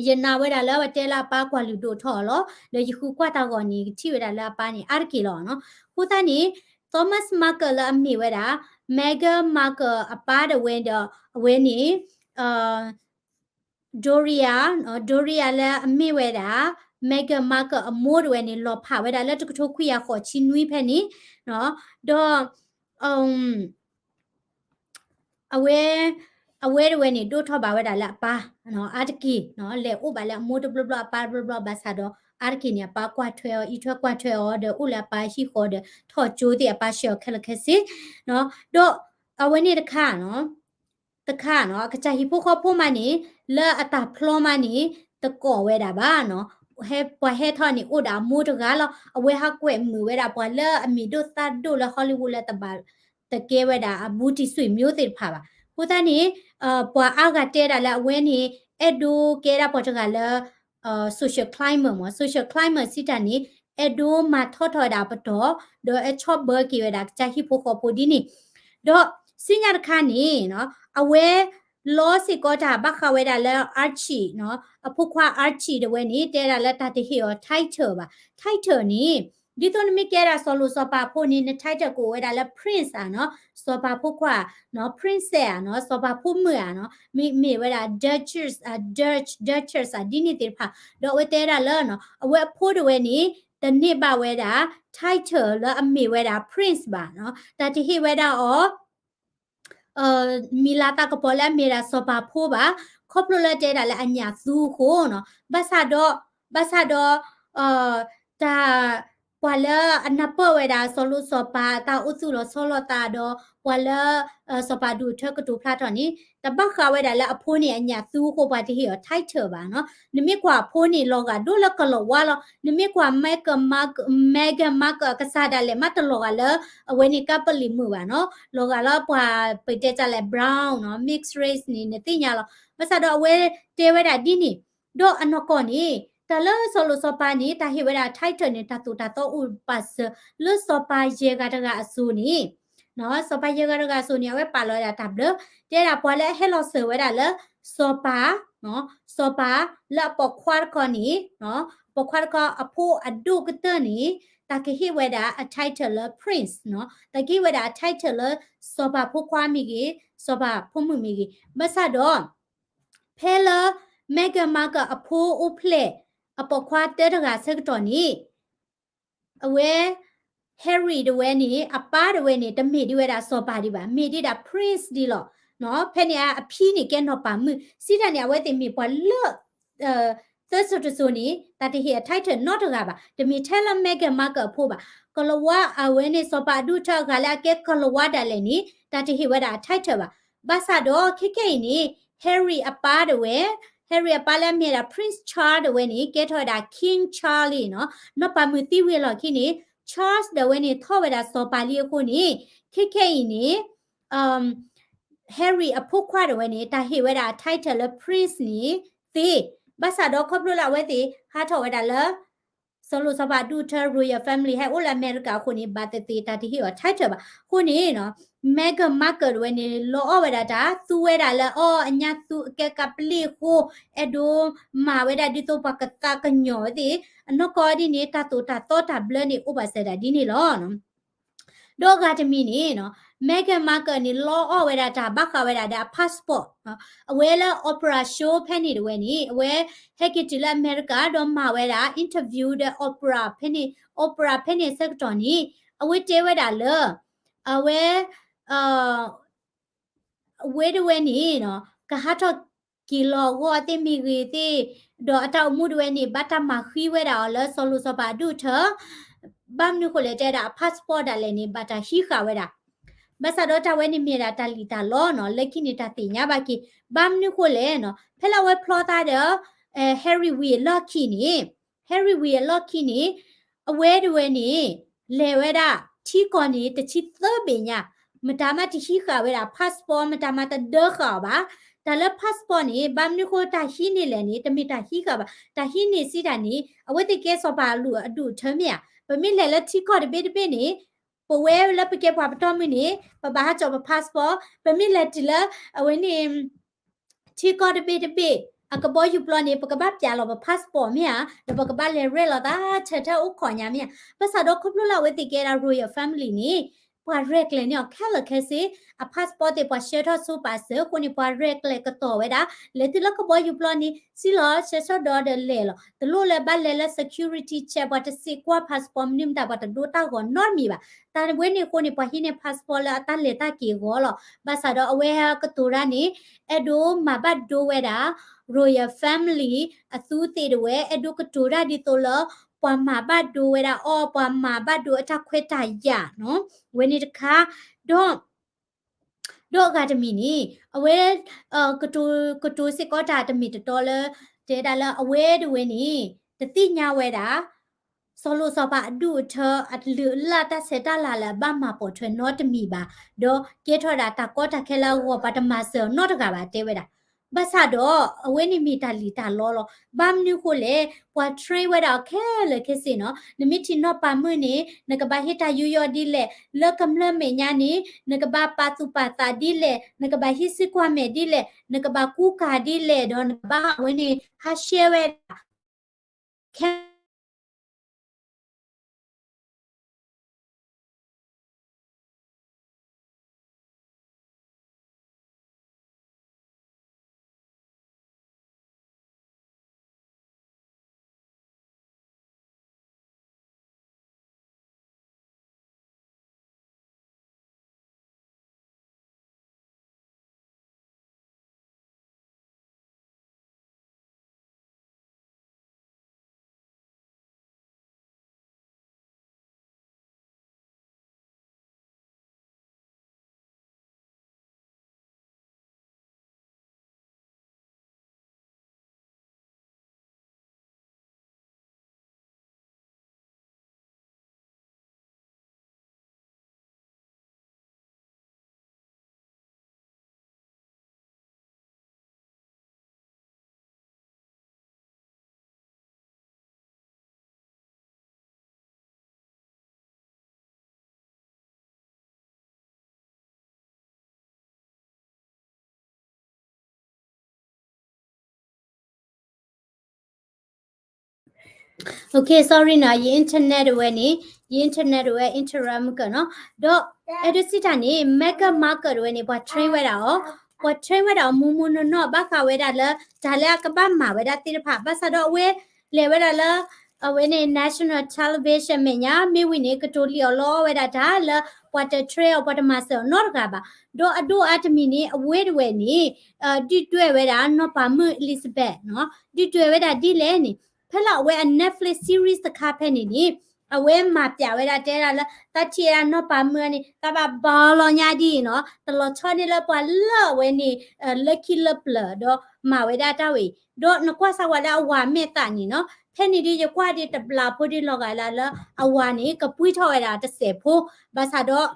ယနာ်ဝဲဒၣ်လၢအဝဲတဲလၢအပၢ်ကွၢ်လုၢ်ဒိၣ်ထီၣ်အီၤလီၤ. ဒီးယဃုကွၢ်တၢ်ဂီၤန့ၣ် ယကထံၣ်ဝဲဒၣ်လၢအပၢ်န့ၣ် အါတက့ၢ်လီၤနီၤ. အဃိသတးန့ၣ် Thomas Markle လၢအမ့ၢ်ဝဲဒၣ် Meghan Markle အပၢ်ဒၣ်ဝဲဒီး အဝဲန့ၣ် Doria, Doria လၢအမ့ၢ်ဝဲဒၣ် Meghan Markle အမိၢ်ဒၣ်ဝဲန့ၣ် လီၤဖးဝဲဒၣ်လၢတကထိခွံကယၤဃိးဆံနွံဖဲန့ၣ် ဒီး အဝဲ အဝဲဒၣ်ဝဲန့ၣ် ဒိၣ်ထီၣ်ဘၣ်ဝဲဒၣ်လၢအပၢ် အါတက့ၢ် လဲၤအိၣ်ဘၣ်လၢအမိၢ်တဘျီဘျီ အပၢ်တဘျီဘျီ ဘၣ်ဆၣ်ဒီး အါတက့ၢ်န့ၣ် အပၢ်ကွၢ်ထွဲအီၤ အံးထွဲကွၢ်ထွဲအီၤဒီး အိၣ်လၢအပၢ်ဟံၣ်ဃီဒီး ထီၣ်ကၠိသ့ၣ်အပၢ်ဆှၢအီၤခဲလၢာ်ခဲဆ့, ဒီးအဝဲန့ၣ်တခါနီၤ တခါနီၤ အကစၢ်ဟံၣ်ဖိဃီဖိမးန့ၣ် လၢအတၢ်ဖျီမးန့ၣ် တကိးဝဲဒၣ်ဘၣ်နီၤ, ဟဲပှၤဟဲထီၣ်န့ၣ် အိၣ်ဒီးအမိၢ်တဂၤလီၤ, အဝဲဟးကွဲးမုာ်ဝဲဒၣ်ပှၤလၢအမံၤဒိၣ်သၣ်ဒိၣ်လၢ Hollywood လၢတဘၣ် တကဲဝဲဒၣ်အဘူးတံၢ်ဆွေမျိုးသ့ၣ်တဖၣ်ဘၣ်. အဃိသတးန့ၣ် ပှၤအါဂၤတဲဒၣ်လၢအဝဲန့ၣ် အဲၣ်ဒိးကဲဒၣ်ပှၤတဂၤလၢ social climber မ့ၢ် social climber စံးတၢ်န့ၣ် အဲၣ်ဒိးမၤထီၣ်ထီၣ်ဝဲဒၣ်အပတီၢ် ဒီးအဲၣ်ဆီၣ်ဘၢက့ၤဝဲဒၣ်ကစၢ်ဟံၣ်ဖိဃီဖိဒ်န့ၣ်, ဒီးဆူညါတခါန့ၣ် အဝဲလီစ့ၢ်ကီးတၢ်ဘၣ်ဃးဝဲဒၣ်လၢ Archie နီၤ အဖိခွါ Archie တဝဲန့ၣ် တဲဒၣ်လၢတၢ်တဟ့ၣ်အီၤ title ဘၣ်. Title န့ၣ် ဒ်သိးနမ့ၢ်ကဲဒၣ်စီၤလိၣ်စီၤပၤအဖိန့ၣ် န title ကိးဝဲဒၣ်လၢ prince ဧါနီၤ, စီၤပၤဖိခွါနီၤ, princess ဧါနီၤ, စီၤပၤဖိမုၣ်ဧါနီၤ, မ့မ့ၢ်ဝဲဒၣ် duchess ဧါ, duch duchess ဧါ, ဒ်န့ၣ်သ့ၣ်တဖၣ်, ဒီးအဝဲတဲဒၣ်လၢနီၤ အဝဲအဖိတဝဲန့ၣ် တန့ၢ်ဘၣ်ဝဲဒၣ် title လၢအမ့ၢ်ဝဲဒၣ် prince ဘၣ်နီၤ, တၢ်တဟ့ၣ်ဝဲဒၣ်အီၤ မံၤလၤသးကပီၤလၢအမ့ၢ်ဒၣ်စီၤပၤဖိဘၣ်, ခီဖျိလၢတဲဒၣ်လၢအညၣ်သူအဃိနီၤ, ဘၣ်ဆၣ်ဒီး ဘၣ်ဆၣ်ဒီး တၢ် ပှၤလၢအနၢ်ပၢၢ်ဝဲဒၣ်စီၤလိၣ်စီၤပၤအတၢ်အိၣ်သူၣ်လီၤဆီလိာ်သးဒီး ပှၤလၢ စီၤပၤဒူၣ်ထၢကတိၤဖျါထီၣ်န့ၣ် တဘၣ်ဃးဝဲဒၣ်လၢအဖိန့ၣ်အညၣ်သူအဃိ ပှၤတဟ့ၣ်အီၤ title ဘၣ်နီၤ, နမ့ၢ်ကွၢ်အဖိန့ၣ် လီၤဂာ်ဒိၣ်လၢကလီၤဝါလီၤ, နမ့ၢ်ကွၢ် Meghan Markle Meghan Markle အကစၢ်ဒၣ်လဲာ်မးတလီၤဂာ်လၢ အဝဲန့ၣ်ကပလံၣ်မုၣ်ဘၣ်နီၤ, လီၤဂာ်လၢပှၤပတဲတၢ်လဲၣ် brown နီၤ, mixed race န့ၣ် နသ့ၣ်ညါလီၤ, ဘၣ်ဆၣ်ဒီးအဝဲတဲဝဲဒၣ်ဒ်န့ၣ်, ဒီးအနီၢ်ကီၢ်န့ၣ် တၢ်လၢစီၤလိၣ်စီၤပၤန့ၣ် တၢ်ဟ့ၣ်ဝဲဒၣ် title န့ၣ် တၢ်သိၣ်တၢ်သီအိၣ်ပာ်စၢၤ လၢစီၤပၤယဲၢ်ဂၤတဂၤအစိၤန့ၣ် စီၤပၤယဲၢ်ဂၤတဂၤအစိၤန့ၣ် အဝဲပာ်လီၤဝဲဒၣ်တၢ်ဘျၢ, တဲဒၣ်ပှၤလၢအဟဲလီၤစၢၤဝဲဒၣ်လၢ စီၤပၤ စီၤပၤလၢအပိာ်ခွါတခီန့ၣ် အပိာ်ခွါတခီအဖိအဒိၣ်ကတၢၢ်န့ၣ် တၢ်ကဟ့ၣ်ဝဲဒၣ်အ title လၢ prince နီၤ, တၢ်ကဟ့ၣ်ဝဲဒၣ်အ title လၢ စီၤပၤဖိခွါမ့ၢ်ဂ့ၤ, စီၤပၤဖိမုၣ်မ့ၢ်ဂ့ၤ, ဘၣ်ဆၣ်ဒီး ဖဲလၢ Meghan Markle အဖိအိၣ်ဖျဲၣ် အပိာ်ခွါတၢတဂၤဆၢကတီၢ်န့ၣ် အဝဲ Harry တဝဲန့ၣ် အပၢ်တဝဲန့ၣ် တမ့ၢ်ဒံးဝဲဒၣ်စီၤပၤဒံးဘၣ်, မ့ၢ်ဒံးဒၣ် prince ဒံးလီၤ. ဖဲန့ၣ်အဖံန့ၣ်ကဲနီၢ်ပၤမုၣ်, စံးတၢ်န့ၣ် အဝဲသ့ၣ်မ့ၢ်ပှၤလၢ သၢစိၤတစိၤန့ၣ် တၢ်တဟ့ၣ်အ title နီတဂၤဘၣ်, တမ့ၢ်ထဲလၢ Meghan Markle အဖိဘၣ်. ကလီၤဝါအဝဲန့ၣ် စီၤပၤအဒူၣ်ထၢအဂၤလၢအကဲကလီၤဝါဒၣ်လဲာ်န့ၣ် တၢ်တဟ့ၣ်ဝဲဒၣ်အ title ဘၣ်. ဘၣ်ဆၣ်ဒီးခဲခဲအံၤန့ၣ် Harry အပၢ်တဝဲ, Harry အပၢ်လၢအမ့ၢ်ဒၣ် Prince Charles တဝဲန့ၣ် ကဲထီၣ်ဝဲဒၣ် King Charles နီၤ, နီၢ်ပၤမုၣ်သံဝံၤအလီၢ်ခံန့ၣ် Charles တဝဲန့ၣ် ထီၣ်ဝဲဒၣ်စီၤပၤလံအဃိန့ၣ် ခဲခဲအံၤန့ၣ် Harry အဖိခွါတဝဲန့ၣ် တၢ်ဟ့ၣ်ဝဲဒၣ်အ title လၢ Prince န့ၣ်သ့, ဘၣ်ဆၣ်ဒီးခီဖျိလၢအဝဲသ့ၣ်ဟးထီၣ်ဝဲဒၣ်လၢ စီၤလိၣ်စီၤပၤဒူၣ်ထၢ Royal Family ဟဲအိၣ်လၢအမဲရကၤအဃိန့ၣ် ဘၣ်သ့ၣ်သ့ၣ်တၢ်တဟ့ၣ်အီၤ title ဘၣ်. အဃိန့ၣ် Meghan Markle တဝဲန့ၣ် လီအီၣ်ဝဲဒၣ်တၢ် သူဝဲဒၣ်လၢအီၤ အညါသူအကဲကပလ့ၣ်အဃိ အဲၣ်ဒိးမၤဝဲဒၣ်ဒ်သိးပှၤကသးကညီၤဝဲသ့ၣ် အနီၢ်ကီၢ်ဒ်န့ၣ် တၢ်သိၣ်တၢ်သီတၢ်ဘျၢန့ၣ် အိၣ်ဘၣ်စၢၤဒၣ်ဒ်န့ၣ်လီၤ. ဒီးအဂၤတမံၤန့ၣ် Meghan Markle န့ၣ် လီအီၣ်ဝဲဒၣ်တၢ်ဘၣ်ဃးဝဲဒၣ်ဒီးအ passport အဝဲလၢ Oprah show ဖဲန့ၣ်တဝဲန့ၣ် အဝဲဟဲက့ၤတုၤလၢအမဲရကၤ ဒီးမၤဝဲဒၣ် interview ဒီး Oprah ဖဲန့ၣ် Oprah ဖဲန့ၣ်အဆၢကတီၢ်န့ၣ် အဝဲတဲဝဲဒၣ်လၢ အဝဲ အဝဲတဝဲန့ၣ် ကဟးထီၣ်က့ၤလီၤအဂီၢ်သ့ၣ်မ့ၢ်ဂ့ၤသ့ၣ် ဒီးအတၢ်အိၣ်မူတဝဲန့ၣ် ဘၣ်တၢ်မၤဃံဝဲဒၣ်အီၤလၢစီၤလိၣ်စီၤပၤအဒူၣ်ထၢ ဘၣ်မနုၤဃိလဲၣ်တဲဒၣ် အ passport ဒၣ်လဲာ်န့ၣ် ဘၣ်တၢ်ဟံးဃာ်ဝဲဒၣ်. ဘၣ်ဆၣ်ဒီးတၢ်ဝဲန့ၣ်မ့ၢ်ဒၣ်တၢ်လံၣ်တၢ်လီနီၤ လၢခံန့ၣ်တၢ်သ့ၣ်ညါဘၣ်က့ၤ ဘၣ်မနုၤဃိလဲၣ်နီၤ ဖဲလၢအဝဲဖျီသးဒီး Harry ဝံၤအလီၢ်ခံန့ၣ် Harry ဝံၤအလီၢ်ခံန့ၣ် အဝဲတဝဲန့ၣ် လဲၤဝဲဒၣ် ထံကီၢ်န့ၣ် တဆံသၢဘ့ၣ်ညါ မတၤမးတဟံးဃာ်ဝဲဒၣ် passport မတၤမးတဒၢဃာ်အီၤဘၣ်. တၢ်လၢ passport န့ၣ် ဘၣ်မနုၤဃိတၢ်ဟံးန့ၢ်လဲၣ်န့ၣ် တမ့ၢ်တၢ်ဟံးဃာ်ဘၣ်. တၢ်ဟံးန့ၢ်စံးတၢ်န့ၣ် အဝဲသ့ၣ်ကဲစီၤပၤအဒူၣ်ထၢမ့ၢ်ဧါ. ပမ့ၢ်လဲၤလၢထံကီၢ်တဘ့ၣ်တဘ့ၣ်န့ၣ် ပဝဲလၢပကဲပှၤပတီၢ်မုၢ်န့ၣ် ပဘၣ်ဟးကၠီၣ်ပ passport ပမ့ၢ်လဲၤတုၤလၢ အဝဲန့ၣ် ထံကီၢ်တဘ့ၣ်တဘ့ၣ် အကဘီယူၤပျီန့ၣ် ပကဘၣ်ပျးလီၤပ passport မ့ၢ်ဧါ ဒီးပကဘၣ်လဲၤရဲၣ်လီၤသး ထဲထဲအိၣ်ခိးညါမ့ၢ်ဧါ. ဘၣ်ဆၣ်ဒီးခီဖျိလၢအဝဲသ့ၣ်ကဲဒၣ် royal family န့ၣ် ပှၤရဲၣ်ကျဲၤန့ၢ်အီၤခဲလၢာ်ခဲဆ့, အ passport သ့ၣ်ပှၤဆှၢထီၣ်ဆိပာ်စၢၤအဃိန့ၣ် ပှၤရဲၣ်ကျဲၤကတီၤဝဲဒၣ်, လဲၤတုၤလၢကဘီယူၤပျီန့ၣ် စံၣ်လီၤဆၢဆီဒီးဒီးလဲၤလီၤ. တလိၣ်လၢဘၣ်လဲၤလၢ security check ပှၤတစံးကွၢ် passport မနုၤမတၤ ပှၤတဒိတၢ်ဂီၤနီတမံၤဘၣ်. တၢ်ဝဲန့ၣ်အဃိန့ၣ် ပှၤဟံးန့ၢ် passport လၢအတၢ်လဲၤတၢ်က့ၤအဂီၢ်လီၤ. ဘၣ်ဆၣ်ဒီးအဝဲကတိၤတၢ်န့ၣ် အဲၣ်ဒိးမၤဘၣ်ဒိဝဲဒၣ် royal family အသူးသ့ၣ်တဝဲ အဲၣ်ဒိးကတိၤတၢ်ဒ်သိးလၢ ပှၤမၤဘၣ်ဒိဝဲဒၣ်အီၤ, ပှၤမၤဘၣ်ဒိအတၢ်ခွဲးတၢ်ယာ်နီၤ. ဝဲန့ၣ်တခါ, ဒီး ဒီးအဂၤတမံၤန့ၣ် အဝဲ ကတိၤ ကတိၤစ့ၢ်ကီးတၢ်တမ့ၢ်တတီလၢ တဲဒၣ်လၢအဝဲတဝဲန့ၣ် တသ့ၣ်ညါဝဲဒၣ် စီၤလိၤစီၤပၤအဒူၣ်အထၢ အလုၢ်အလၢ်တၢ်ဆဲးတၢ်လၤလၢအဘၣ်မၤပိာ်ထွဲနီတမံၤဘၣ်, ဒီးကဲထီၣ်ဒၣ်တၢ်ကီတၢ်ခဲလၢအဂီၢ် ပှၤတမၤစၢၤနီတဂၤဘၣ် တဲဝဲဒၣ်. ဘၣ်ဆၣ်ဒီး အဝဲန့ၣ်မ့ၢ်တၢ်လံၣ်တၢ်လီလီၤ. ဘၣ်မနုၤဃိလဲၣ်, ပှၤ train ဝဲဒၣ်အီၤခဲလၢာ်ခဲဆ့နီၤ. နမ့ၢ်ထံၣ်နီၢ်ပၤမုၣ်န့ၣ် နကဘၣ်ဟ့ၣ်တၢ်ယူးယီၣ်ဒ်လဲၣ်, လၢကမျၢၢ်မဲာ်ညါန့ၣ် နကဘၣ်ပာ်သူၣ်ပာ်သးဒ်လဲၣ်, နကဘၣ်ဟံးစုကွၢ်မဲာ်ဒ်လဲၣ်, နကဘၣ်ကူကၤဒ်လဲၣ်, ဒီးနကဘၣ်အဝဲန့ၣ် ဟးရှဲဝဲဒၣ် ခဲ Okay, sorry နီၤ, ယ internet ဝဲန့ၣ်, ယ internet ဝဲ interrupt မုၢ်ကနီၤ, ဒီး အဲၣ်ဒိးစံးတၢ်န့ၣ် Meghan Markle တဝဲန့ၣ် ပှၤ train ဝဲဒၣ်အီၤ, ပှၤ train ဝဲဒၣ်အီၤမူမူနီၢ်နီၢ် ဘၣ်ဃးဝဲဒၣ်လၢ တၢ်လၢအကဘၣ်မၤဝဲဒၣ်သ့ၣ်တဖၣ်, ဘၣ်ဆၣ်ဒီးအဝဲ လဲၤဝဲဒၣ်လၢ အဝဲန့ၣ် national television မဲာ်ညါ မ့ၢ်ဝံၤန့ၣ် ကတိၤလံၣ်အီၣ်လီအီၣ်ဝဲဒၣ်တၢ်လၢ ပှၤတ train အီၤ ပှၤတမၤစၢၤအီၤနီတဂၤဘၣ်, ဒီးအဒိၣ်အါတမံၤန့ၣ် အဝဲတဝဲန့ၣ် ဒုၣ်ဒွဲၣ်ဝဲဒၣ် နီၢ်ပၤမုၣ် Elizabeth နီၤ, ဒုၣ်ဒွဲၣ်ဝဲဒၣ်ဒ်လဲၣ်န့ၣ်, ဖဲလၢအဝဲအ Netflix series တခါဖဲန့ၣ်န့ၣ် အဝဲမၤပျးဝဲဒၣ်တဲဒၣ်လၢ တၢ်ထံၣ်ဝဲဒၣ်နီၢ်ပၤမုၣ်န့ၣ် သးဘၣ်ဘီလီၤညါဒ်အံၤနီၤ, တလီၤဆီန့ၢ်လၢပှၤလၢအဝဲန့ၣ် လၢခံလၢပျၢၤ ဒီးမၤဝဲဒၣ်တၢ်ဝဲအံၤ, ဒီးနကွၢ်စၢ်ဝဲလၢအဝၤမဲာ်သးန့ၣ်နီၤ, ဖဲန့ၣ်ဒ်ယကွၢ်ဒ်တဘျီဖိဒ်လီၤဂာ်လၢ အဝၤန့ၣ် ကပှံၢ်ထီၣ်ဝဲဒၣ်တစဲးဖိ, ဘၣ်ဆၣ်ဒီး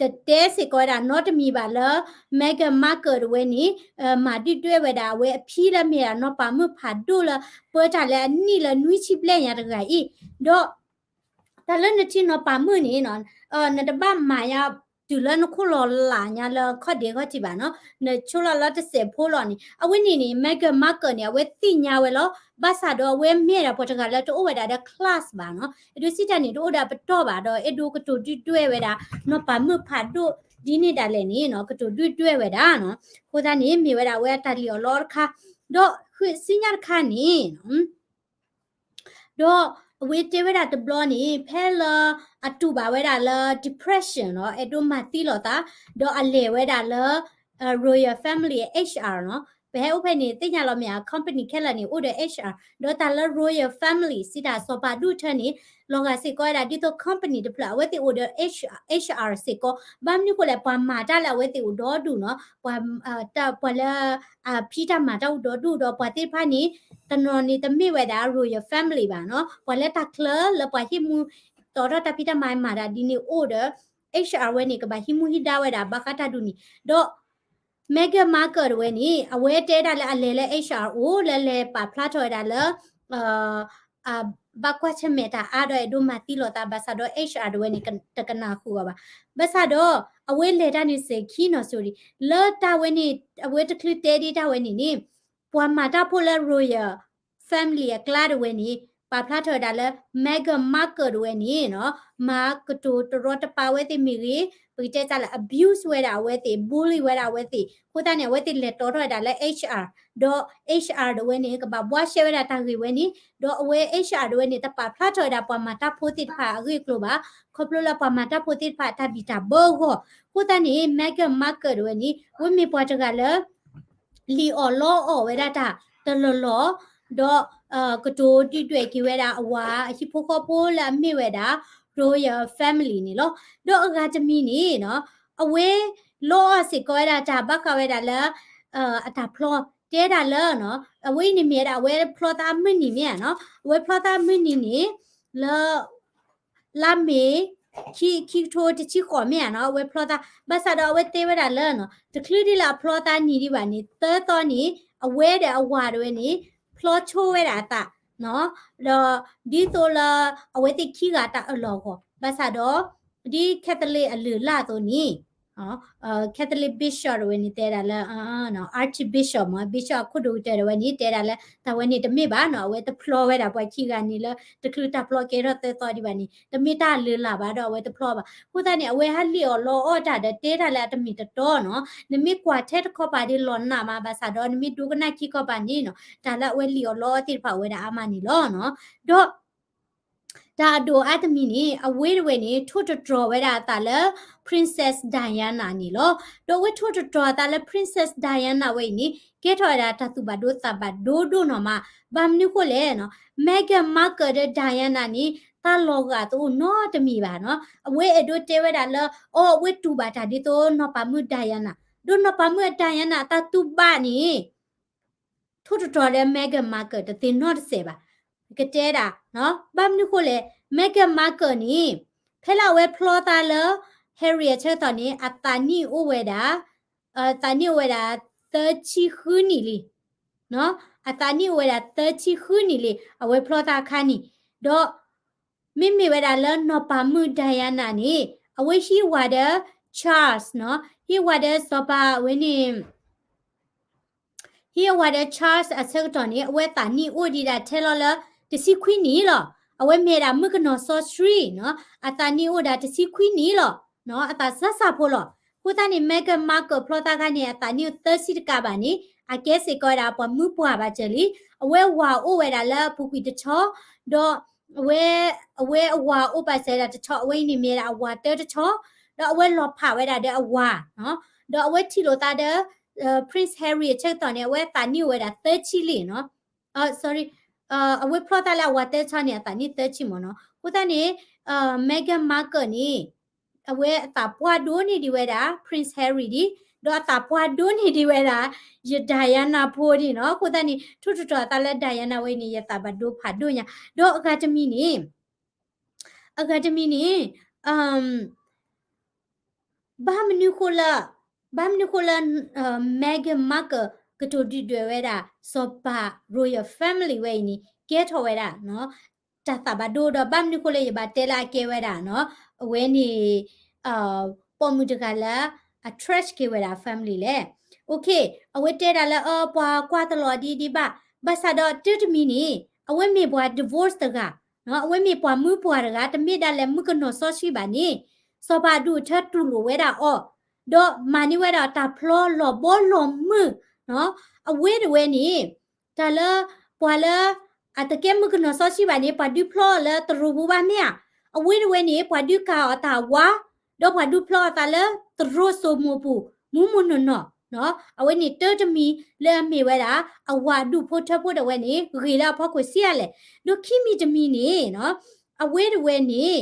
တတဲစ့ၢ်ကီးဝဲဒၣ်နီတမံၤဘၣ်လၢ Meghan Markle တဝဲန့ၣ် မၤဒုၣ်ဒွဲၣ်ဝဲဒၣ်အဝဲအဖံလၢမ့ၢ်ဒၣ်နီၢ်ပၤမုၣ်ဖးဒိၣ်လၢ ပၢတၢ်လၢအနံၣ်လၢနွံဆံဘျဲၣ်ညါတဂၤအံၤ, ဒီး တၢ်လၢနထံၣ်နီၢ်ပၤမုၣ်န့ၣ်နီၤ, နတဘၣ်မၤညါ တုၤလၢနခိၣ်လီၤလးညါလၢခီၣ်ဒ့ခီၣ်ထံးဘၣ်နီၤ, နဆိလီၤလၢတစဲးဖိလီၤန့ၣ်, အဝဲန့ၣ်န့ၣ် Meghan Markle န့ၣ် အဝဲသ့ၣ်ညါဝဲလီၤ, ဘၣ်ဆၣ်ဒီးအဝဲမ့ၢ်ဒၣ်ပှၤတဂၤလၢတအိၣ်ဝဲဒၣ်ဒီး class ဘၣ်နီၤ, အဲၣ်ဒိးစံးတၢ်န့ၣ် တအိၣ်ဒီးပတီၢ်ဘၣ်ဒီး အဲၣ်ဒိးကတိၤဒုၣ်ဒွဲၣ်ဝဲဒၣ် နီၢ်ပၤမုၣ်ဖးဒိၣ်ဒ်န့ၣ်ဒၣ်လဲာ်န့ၣ်နီၤ, ကတိၤဒုၣ်ဒွဲၣ်ဝဲဒၣ်နီၤ, အဃိသတးန့ၣ် မ့ၢ်ဝဲဒၣ်အဝဲအတၢ်လံၣ်အီၣ်လီအီၣ်တခါ, ဒီးဃုဆူညါတခါန့ၣ် ဒီးအဝဲတဲဝဲဒၣ်တဘျီန့ၣ် ဖဲလၢအတူၢ်ဘၣ်ဝဲဒၣ်လၢ depression နီၤ, အဲၣ်ဒိးမၤသံလိာ်သး, ဒီးအလဲၤဝဲဒၣ်လၢ royal family HR နီၤ, ပဟဲအိၣ်ဖဲန့ၣ် သ့ၣ်ညါလီၤမ့ၢ်ဧါ, company ခဲလၢာ်န့ၣ် အိၣ်ဒီး HR, ဒီးတၢ်လၢ royal family စံးတၢ်စီၤပၤဒူၣ်ထၢန့ၣ် လီၤဂာ်စ့ၢ်ကီးဝဲဒၣ်ဒ်သိး company တဖျၢၣ် အဝဲသ့ၣ်အိၣ်ဒီး HR စ့ၢ်ကီး, ဘၣ်မနုၤဃိလဲၣ် ပှၤမၤတၢ်လၢအဝဲသ့ၣ်အိၣ်ဒီဒူၣ်နီၤ, ပှၤ ပှၤလၢ အဖံးတၢ်မၤတၢ်အိၣ်ဒီဒူၣ်ဒီး ပှၤသ့ၣ်တဖၣ်န့ၣ် တနီၤန့ၣ်တမ့ၢ်ဝဲဒၣ် royal family ဘၣ်နီၤ, ပှၤလၢတၢ်ချၢလၢပှၤဟံးမူ တီၤထီၣ်တၢ်ဖံးတၢ်မၤမၤတၢ်ဒ်န့ၣ်အိၣ်ဒီး HR ဝဲန့ၣ် ကဘၣ်ဟံးမူဟံးဒါဝဲဒၣ်ဘၣ်ဃးတၢ်ဒ်န့ၣ်, ဒီး Meghan Markle တဝဲန့ၣ် အဝဲတဲဒၣ်လၢအလဲၤလၢ HR အိၣ် လၢလဲၤပာ်ဖျါထီၣ်ဝဲဒၣ်လၢ ဘၣ်ကွၢ်ဆၢၣ်မဲာ်တၢ်အါဒီးအဲၣ်ဒိးမၤသံလိာ်သးဘၣ်ဆၣ်ဒီး HR တဝဲန့ၣ် တကနၣ်ဃုာ်အီၤဘၣ်. ဘၣ်ဆၣ်ဒီး အဝဲလဲၤတၢ်န့ၣ်စဲၤခံနီၤ sorry, လၢတၢ်ဝဲန့ၣ် အဝဲတချုးတဲဒ်တၢ်ဝဲန့ၣ်န့ၣ် ပှၤမၤတၢ်ဖိလၢ royal family အကျါတဝဲန့ၣ် ပာ်ဖျါထီၣ်ဝဲဒၣ်လၢ Meghan Markle တဝဲန့ၣ်နီၤ မၤကတိၤတရီတပါဝဲသ့ၣ်မ့ၢ်ဂ့ၤ, ပကတဲတၢ်လၢ abuse ဝဲဒၣ်အဝဲသ့ၣ်, bully ဝဲဒၣ်အဝဲသ့ၣ်, အဃိသတးန့ၣ် အဝဲသ့ၣ်လဲၤတီထီၣ်ဝဲဒၣ်လၢ HR, ဒီး HR တဝဲန့ၣ် ကဘၣ်ဘှါရှဲဝဲဒၣ်တၢ်ဂ့ၢ်ဝဲန့ၣ်, ဒီးအဝဲ HR တဝဲန့ၣ် တပာ်ဖျါထီၣ်ဝဲဒၣ်ပှၤမၤတၢ်ဖိသ့ၣ်တဖၣ်အဂ့ၢ်အကျိၤဘၣ်, ခီဖျိလၢပှၤမၤတၢ်ဖိသ့ၣ်တဖၣ်တၢ်ဘံၣ်တၢ်ဘၢအဂီၢ်, အဃိသတးန့ၣ် Meghan Markle တဝဲန့ၣ် အဝဲမ့ၢ်ပှၤတဂၤလၢ လံၣ်အီၣ်လီအီၣ်ဝဲဒၣ်တၢ်တလီၢ်လီၢ်, ဒီး ကတိၤဒုၣ်ဒွဲၣ်က့ၤဝဲဒၣ်အဝၤအဟံၣ်ဖိဃီဖိလၢအမ့ၢ်ဝဲဒၣ် Royal Family န့ၣ်လီၤ. ဒီးအဂၤတမံၤန့ၣ်နီၤ အဝဲလီအီၣ်စ့ၢ်ကီးဝဲဒၣ်တၢ်ဘၣ်ဃးဝဲဒၣ်လၢ အတၢ်ဖျီ တဲဒၣ်လၢနီၤ အဝဲအံၤန့ၣ်မ့ၢ်ဝဲဒၣ် အဝဲဖျီသးအမုၢ်နံၤမ့ၢ်ဧါနီၤ အဝဲဖျီသးအမုၢ်နံၤန့ၣ် လၢ လါမ့ၤ ခံ ခံကထိတဆံဃိးမ့ၢ်ဧါနီၤ အဝဲဖျီသး ဘၣ်ဆၣ်ဒီးအဝဲတဲဝဲဒၣ်လၢနီၤ တချုးဒ်လၢအဖျီသးနံၤဒံးဘၣ်န့ၣ် သၢသီန့ၣ် အဝဲဒီးအဝၤတဝဲန့ၣ် ဖျီဆိဝဲဒၣ်အသးနီၤ ဒီးဒ်သိးလၢ အဝဲသ့ၣ်ခံဂၤတၢ်အၢၣ်လီၤအဂီၢ် ဘၣ်ဆၣ်ဒီး ဒ် Catholic အလုၢ်အလၢ်အသိးန့ၣ် Catholic Bishop တဝဲန့ၣ်တဲဒၣ်လၢ Archbishop မ့ၢ် Bishop အခိၣ်ဒိၣ်ကတၢၢ်တဝဲန့ၣ် တဲဒၣ်လၢ တၢ်ဝဲန့ၣ်တမ့ၢ်ဘၣ်နီၤ အဝဲတဖျီဝဲဒၣ်ပှၤခံဂၤန့ၣ်လၢ တချုးတၢ်ဖျီကဲထီၣ်သၢသီဒံးဘၣ်န့ၣ် တမ့ၢ်တၢ်လုၢ်လၢ်ဘၣ်ဒီးအဝဲတဖျီဘၣ်. အဃိသတးန့ၣ် အဝဲဟးလံၣ်အီၣ်လီအီၣ်တၢ်ဒီးတဲတၢ်လၢအတမ့ၢ်တတီနီၤ နမ့ၢ်ကွၢ်ထဲတခီပၤဒ်လီၤနးမး ဘၣ်ဆၣ်ဒီးနမ့ၢ်ဒိကနၣ်ခံခီပၤန့ၣ်နီၤ တၢ်လၢအဝဲလံၣ်အီၣ်လီအီၣ်သ့ၣ်တဖၣ်ဝဲဒၣ်အါမးန့ၣ်လီၤ. ဒီး တၢ်အဒိၣ်အါတမံၤန့ၣ် အဝဲတဝဲန့ၣ် ထိၣ်တတြီၤဝဲဒၣ်အသးလၢ Princess Diana န့ၣ်လီၤ. ဒီးအဝဲထိၣ်တတြီၤအသးလၢ Princess Diana ဝဲအံၤန့ၣ် ကဲထီၣ်ဝဲဒၣ်တၢ်သူၣ်ဘၣ်ဒိသးဘၣ်ဒိဒိၣ်နီၢ်မး ဘၣ်မနုၤဃိလဲၣ်နီၤ Meghan Markle ဒီး Diana န့ၣ် သးလီၤဂာ်သအိၣ်နီတမံၤဘၣ်နီၤ အဝဲအဲၣ်ဒိးတဲဝဲဒၣ်လၢ အီ အဝဲတူၢ်ဘၣ်တၢ်ဒ်သိးနီၢ်ပၤမုၣ် Diana ဒီးနီၢ်ပၤမုၣ် Diana အသးတူၢ်ဘၣ်န့ၣ် ထိၣ်တတြီၤဒီး Meghan Markle တသ့ၣ်နီၣ်တစဲးဘၣ်. ကတဲဒၣ် ဘၣ်မနုၤဃိလဲၣ် Meghan Markle န့ၣ် ဖဲလၢအဝဲဖျီသးလၢ Harry အဆၢကတီၢ်န့ၣ် အသးနံၣ်အိၣ်ဝဲဒၣ် အသးနံၣ်အိၣ်ဝဲဒၣ် သၢဆံဃုနံၣ်လံ. အသးနံၣ်အိၣ်ဝဲဒၣ် သၢဆံဃုနံၣ်လံ အဝဲဖျီသးအခါန့ၣ် ဒီး မ့မ့ၢ်ဝဲဒၣ်လၢနီၢ်ပၤမုၣ် Diana န့ၣ် အဝဲဟံးဝၤဒီး Charles နီၤ ဟံးဝၤဒီးစီၤပၤဝဲန့ၣ် ဟံးဝၤဒီး Charles အဆၢကတီၢ်န့ၣ် အဝဲသးနံၣ်အိၣ်ဒံးဒၣ်ထဲလီၤလၢ တဆံခွံနံၣ်လီၤ. အဝဲမ့ၢ်ဒၣ်မုၣ်ကနီၤစီဆှံနီၤ အသးနံၣ်အိၣ်ဒၣ်တဆံခွံနံၣ်လီၤ. အသးစၢ်စၢ်ဖိလီၤ. အဃိသတးန့ၣ် Meghan Markle ဖျီသးခါန့ၣ် အသးနံၣ်အိၣ်သၢဆံတကးဘၣ်န့ၣ် အကဲစ့ၢ်ကီးဝဲဒၣ်ပှၤမုၣ်ပှၢ်ဘၣ်စၢၤလံ. အဝဲအဝၤအိၣ်ဝဲဒၣ်လၢအပူၤကွံာ်တဆီ ဒီး အဝဲ အဝဲအဝၤအိၣ်ပာ်စၢၤဝဲဒၣ်တဆီ အဝဲအံၤန့ၣ်မ့ၢ်ဒၣ်အဝၤတၢတဆီ ဒီးအဝဲလီၤဖးဝဲဒၣ်ဒီးအဝၤ ဒီးအဝဲထံၣ်လိာ်သးဒီး Prince Harry အဆၢကတီၢ်န့ၣ် အဝဲသးနံၣ်အိၣ်ဝဲဒၣ်သၢဆံလံနီၤ sorry အဝဲဖျီသးလၢအဝၤတၢတဆီန့ၣ် အသးနံၣ်သၢဆံမ့ၢ်နီၤ. အဃိသတးန့ၣ် Meghan Markle န့ၣ် အဝဲအသးပှၢ်ဒိၣ်န့ၢ်ဒံးဝဲဒၣ် Prince Harry ဒံး ဒီးအသးပှၢ်ဒိၣ်န့ၢ်ဒံးဝဲဒၣ် ယ Diana ဖိဒံးနီၤ. အဃိသတးန့ၣ် ထိၣ်တတြီၤအသးလၢ Diana ဝဲအံၤန့ၣ် ယသးဘၣ်ဒိဖးဒိၣ်ညါ ဒီးအဂၤတမံၤန့ၣ် အဂၤတမံၤန့ၣ် ဘၣ်မနုၤဃိလၢ ဘၣ်မနုၤဃိလၢ Meghan Markle ကတိၤဒုၣ်ဒွဲၣ်ဝဲဒၣ် စီၤပၤ Royal Family ဝဲအံၤန့ၣ် ကဲထီၣ်ဝဲဒၣ် တၢ်သးဘၣ်ဒိဒီး ဘၣ်မနုၤဃိလၢယဘၣ်တဲလၢအကဲဝဲဒၣ်နီၤ အဝဲန့ၣ် ပိာ်မုၣ်တဂၤလၢ အ trash က့ၤဝဲဒၣ် family လဲၣ်. Okay အဝဲတဲဒၣ်လၢ အ ပှၤကွၢ်တလီၤဒံးဒံးဘၣ်, ဘၣ်ဆၣ်ဒီးတၢ်တမံၤန့ၣ် အဝဲမ့ၢ်ပှၤ divorce တဂၤ အဝဲမ့ၢ်ပှၤမုၣ်ပှၢ်တဂၤ တမ့ၢ်ဒၣ်လဲာ်မုၣ်ကနီၤစီဆှံဘၣ်န့ၣ် စီၤပၤဒူၣ်ထၢတူၢ်လိာ်ဝဲဒၣ်အီၤ, ဒီးမၤန့ၢ်ဝဲဒၣ်တၢ်ဖျီလီၤဘီလီၤမုၢ်, အဝဲတဝဲန့ၣ် တၢ်လၢ ပှၤလၢ အတကဲမုၣ်ကနီၤစီဆှံဘၣ်န့ၣ် ပှၤဒုးဖျီအီၤလၢတရူးပူၤဘၣ်မ့ၢ်ဧါ, အဝဲတဝဲန့ၣ် ပှၤဒုးကၤအီၤတၢ်ဝါ, ဒီးပှၤဒုးဖျီအသးလၢတရူးစိမိၤပူၤ မူမူနီၢ်နီၢ်, အဝဲန့ၣ်တၢ်တမံၤလၢအမ့ၢ်ဝဲဒၣ် အဝၤဒူၣ်ဖိထၢဖိတဝဲန့ၣ် ဂ့ၤလၢအဖီခိၣ်ဆံးအါလဲၣ်, ဒီးခံမံၤတမံၤန့ၣ် အဝဲတဝဲန့ၣ်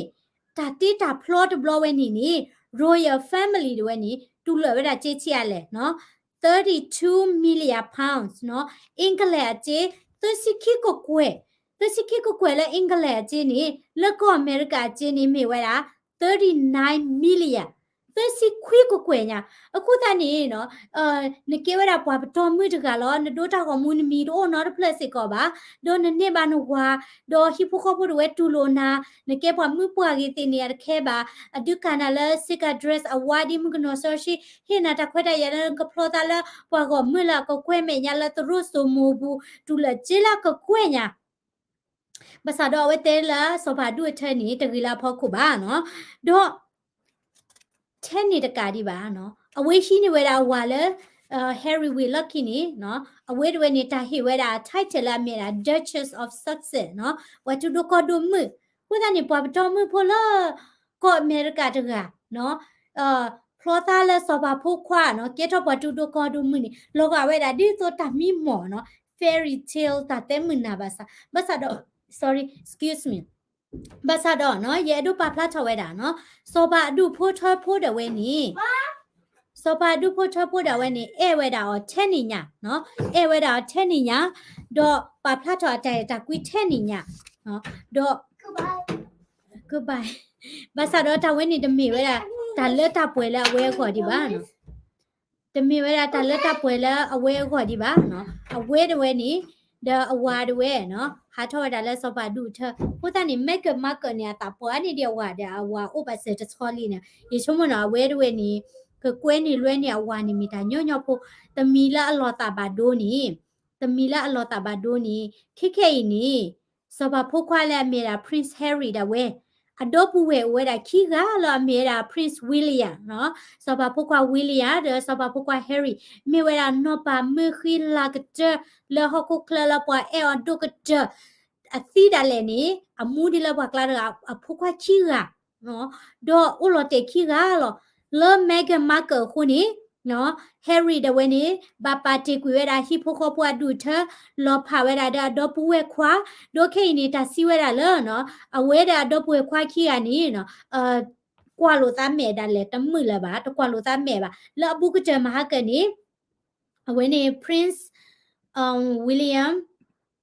တၢ်တ့တၢ်ဖျီတဘျီဝဲန့ၣ်န့ၣ် Royal Family တဝဲန့ၣ် တူၢ်လိာ်ဝဲဒၣ်စ့ဆံးအါလဲၣ် thirty-two million pounds နီၤ, အ့ကလဲၢ်အစ့ သၢဆံခံကကွဲၢ်, သၢဆံခံကကွဲၢ်လၢအ့ကလဲၢ်အစ့န့ၣ် လၢကီၢ်အမဲရကၤအစ့န့ၣ်မ့ၢ်ဝဲဒၣ် thirty-nine million, သၢဆံခွံကကွဲၢ်ညါ, အဃိသတးန့ၣ် နကဲဝဲဒၣ်ပှၤပတီၢ်မုၢ်တဂၤလီၤ, နဒိတၢ်ဂီၤမူနမံၤတအိၣ်နီတဖျၢၣ်စ့ၢ်ကီးဘၣ်, ဒီးနန့ၢ်ဘၣ်နဝၤ, ဒီးဟံၣ်ဖိဃီဖိတဝဲတူၢ်လိာ်နၤ, နကဲပှၤမုၣ်ပှၢ်ဂ့ၤသ့ၣ်န့ၣ် အတခဲဘၣ်, အဒုးကၤနၤလၢ စ့ကၤ dress အဝါဒ်မုၣ်ကနီၤစီဆှံ, ဟ့ၣ်နၤတၢ်ခွဲးတၢ်ယာ်လၢနကဖျီသးလၢပှၤဂီၢ်မုၢ်လၢအကကွဲၢ်မဲာ်ညါလၢတရူးစိမိၤပူၤ, တူၢ်လိာ်စ့လၢအကကွဲၢ်ညါ ဘၣ်ဆၣ်ဒီးအဝဲတဲလၢစီၤပၤဒူၣ်အထၢန့ၣ် တဂ့ၤလၢအဖီခိၣ်ဘၣ်နီၤ, ဒီး ထဲန့ၣ်တကးဒံးဘၣ်နီၤ, အဝဲဟံးန့ၢ်ဝဲဒၣ်အဝၤလၢ Harry ဝံၤလီၢ်ခံန့ၣ်နီၤ, အဝဲတဝဲန့ၣ် တၢ်ဟ့ၣ်ဝဲဒၣ် title လၢအမ့ၢ်ဒၣ် Duchess of Sussex နီၤ, ပှၤတူၢ်ဒိၣ်ကီၢ်ဒိၣ်မုၣ်, အဃိသတးန့ၣ် ပှၤပတီၢ်မုၢ်ဖိလၢ ကီၢ်အမဲရကၤတဂၤနီၤ, ဖျီသးလၢစီၤပၤဖိခွါနီၤ, ကဲထီၣ်ပှၤတူၢ်ဒိၣ်ကီၢ်ဒိၣ်မုၣ်န့ၣ် လီၤဂာ်ဝဲဒၣ်ဒ်သိးတၢ်မံမီၢ်နီၤ, fairy tale တၢ်တဲမုာ်နၢ်ဘၣ်ဆၣ်, ဘၣ်ဆၣ်ဒီး sorry, excuse me, ဘၣ်ဆၣ်ဒီးနီၤ ယအဲၣ်ဒိးပာ်ဖျါထီၣ်ဝဲဒၣ်နီၤ, စီၤပၤအဒူၣ်ဖိထၢဖိဒၣ်ဝဲန့ၣ် စီၤပၤအဒူၣ်ဖိထၢဖိဒၣ်ဝဲန့ၣ် အဲၣ်ဝဲဒၣ်အီၤထဲန့ၣ်ညါနီၤ, အဲၣ်ဝဲဒၣ်အီၤထဲန့ၣ်ညါ, ဒီးပာ်ဖျါထီၣ်အတၢ်အဲၣ်တၢ်ကွံထဲန့ၣ်ညါ, ဒီး goodbye, ဘၣ်ဆၣ်ဒီးတၢ်ဝဲန့ၣ် တမ့ၢ်ဝဲဒၣ် တၢ်လၢတၢ်ပှဲၤလၢအဝဲအဂီၢ်ဒံးဘၣ်နီၤ, တမ့ၢ်ဝဲဒၣ်တၢ်လၢတၢ်ပှဲၤလၢအဝဲအဂီၢ်ဒံးဘၣ်နီၤ, အဝဲတဝဲန့ၣ် ဒီးအဝၤတဝဲနီၤ ဟးထီၣ်ဝဲဒၣ်လၢစီၤပၤဒူၣ်အထၢ, အဃိသတးန့ၣ် Meghan Markle န့ၣ် အသးပှၢ်န့ၢ်ဒံးအဝၤဒီးအဝၤအိၣ်ဘၣ်စၢၤတဆီလံန့ၣ်, ယဆိကမိၣ်နီၤ အဝဲတဝဲန့ၣ် ကကွဲန့ၢ်လွဲန့ၢ်အဝၤန့ၣ်မ့ၢ်တၢ်ညီညီဖိ, တမံၤလၢအလီၤသးဘၣ်ဒိန့ၣ်, တမံၤလၢအလီၤသးဘၣ်ဒိန့ၣ် ခဲခဲအံၤန့ၣ် စီၤပၤဖိခွါလၢအမ့ၢ်ဒၣ် Prince Harry ဒၣ်ဝဲ အဒီပုၢ်ဝဲၢ်အိၣ်ဝဲဒၣ်ခံဂၤလၢအမ့ၢ်ဝဲဒၣ် Prince William နီၤ, စီၤပၤဖိခွါ William ဒီးစီၤပၤဖိခွါ Harry မ့ၢ်ဝဲဒၣ်နီၢ်ပၤမၢဃံလၤကတၢၢ်လၢဟီၣ်ခိၣ်ချၢလၢပှၤအဲၣ်အီၤဒိၣ်ကတၢၢ် အသံဒၣ်လဲာ်န့ၣ် အမူဒ်လၢပှၤကျါတဂၤ အဖိခွါခံဂၤ ဒီးအိၣ်လီၤတဲာ်ခံဂၤလီၤ. လၢ Meghan Markle အဃိန့ၣ် Harry ဒၣ်ဝဲန့ၣ် ဘၣ်ပာ်တ့ၢ်ကွံာ်ဝဲဒၣ်ဟံၣ်ဖိဃီဖိအဒူၣ်အထၢ လီၤဖးဝဲဒၣ်ဒီးအဒီပုၢ်ဝဲၢ်ခွါ, ဒီးခဲအံၤန့ၣ် တၢ်စံးဝဲဒၣ်လၢ အဝဲဒီးအဒီပုၢ်ဝဲၢ်ခွါခံဂၤန့ၣ် ကွၢ်လိာ်သးမဲာ်ဒၣ်လဲာ်တမုာ်လၢၤဘၣ်, တကွၢ်လိာ်သးမဲာ်ဘၣ်. လၢအဘူးကတၢၢ်မဟါကၢန့ၣ် အဝဲန့ၣ် Prince William,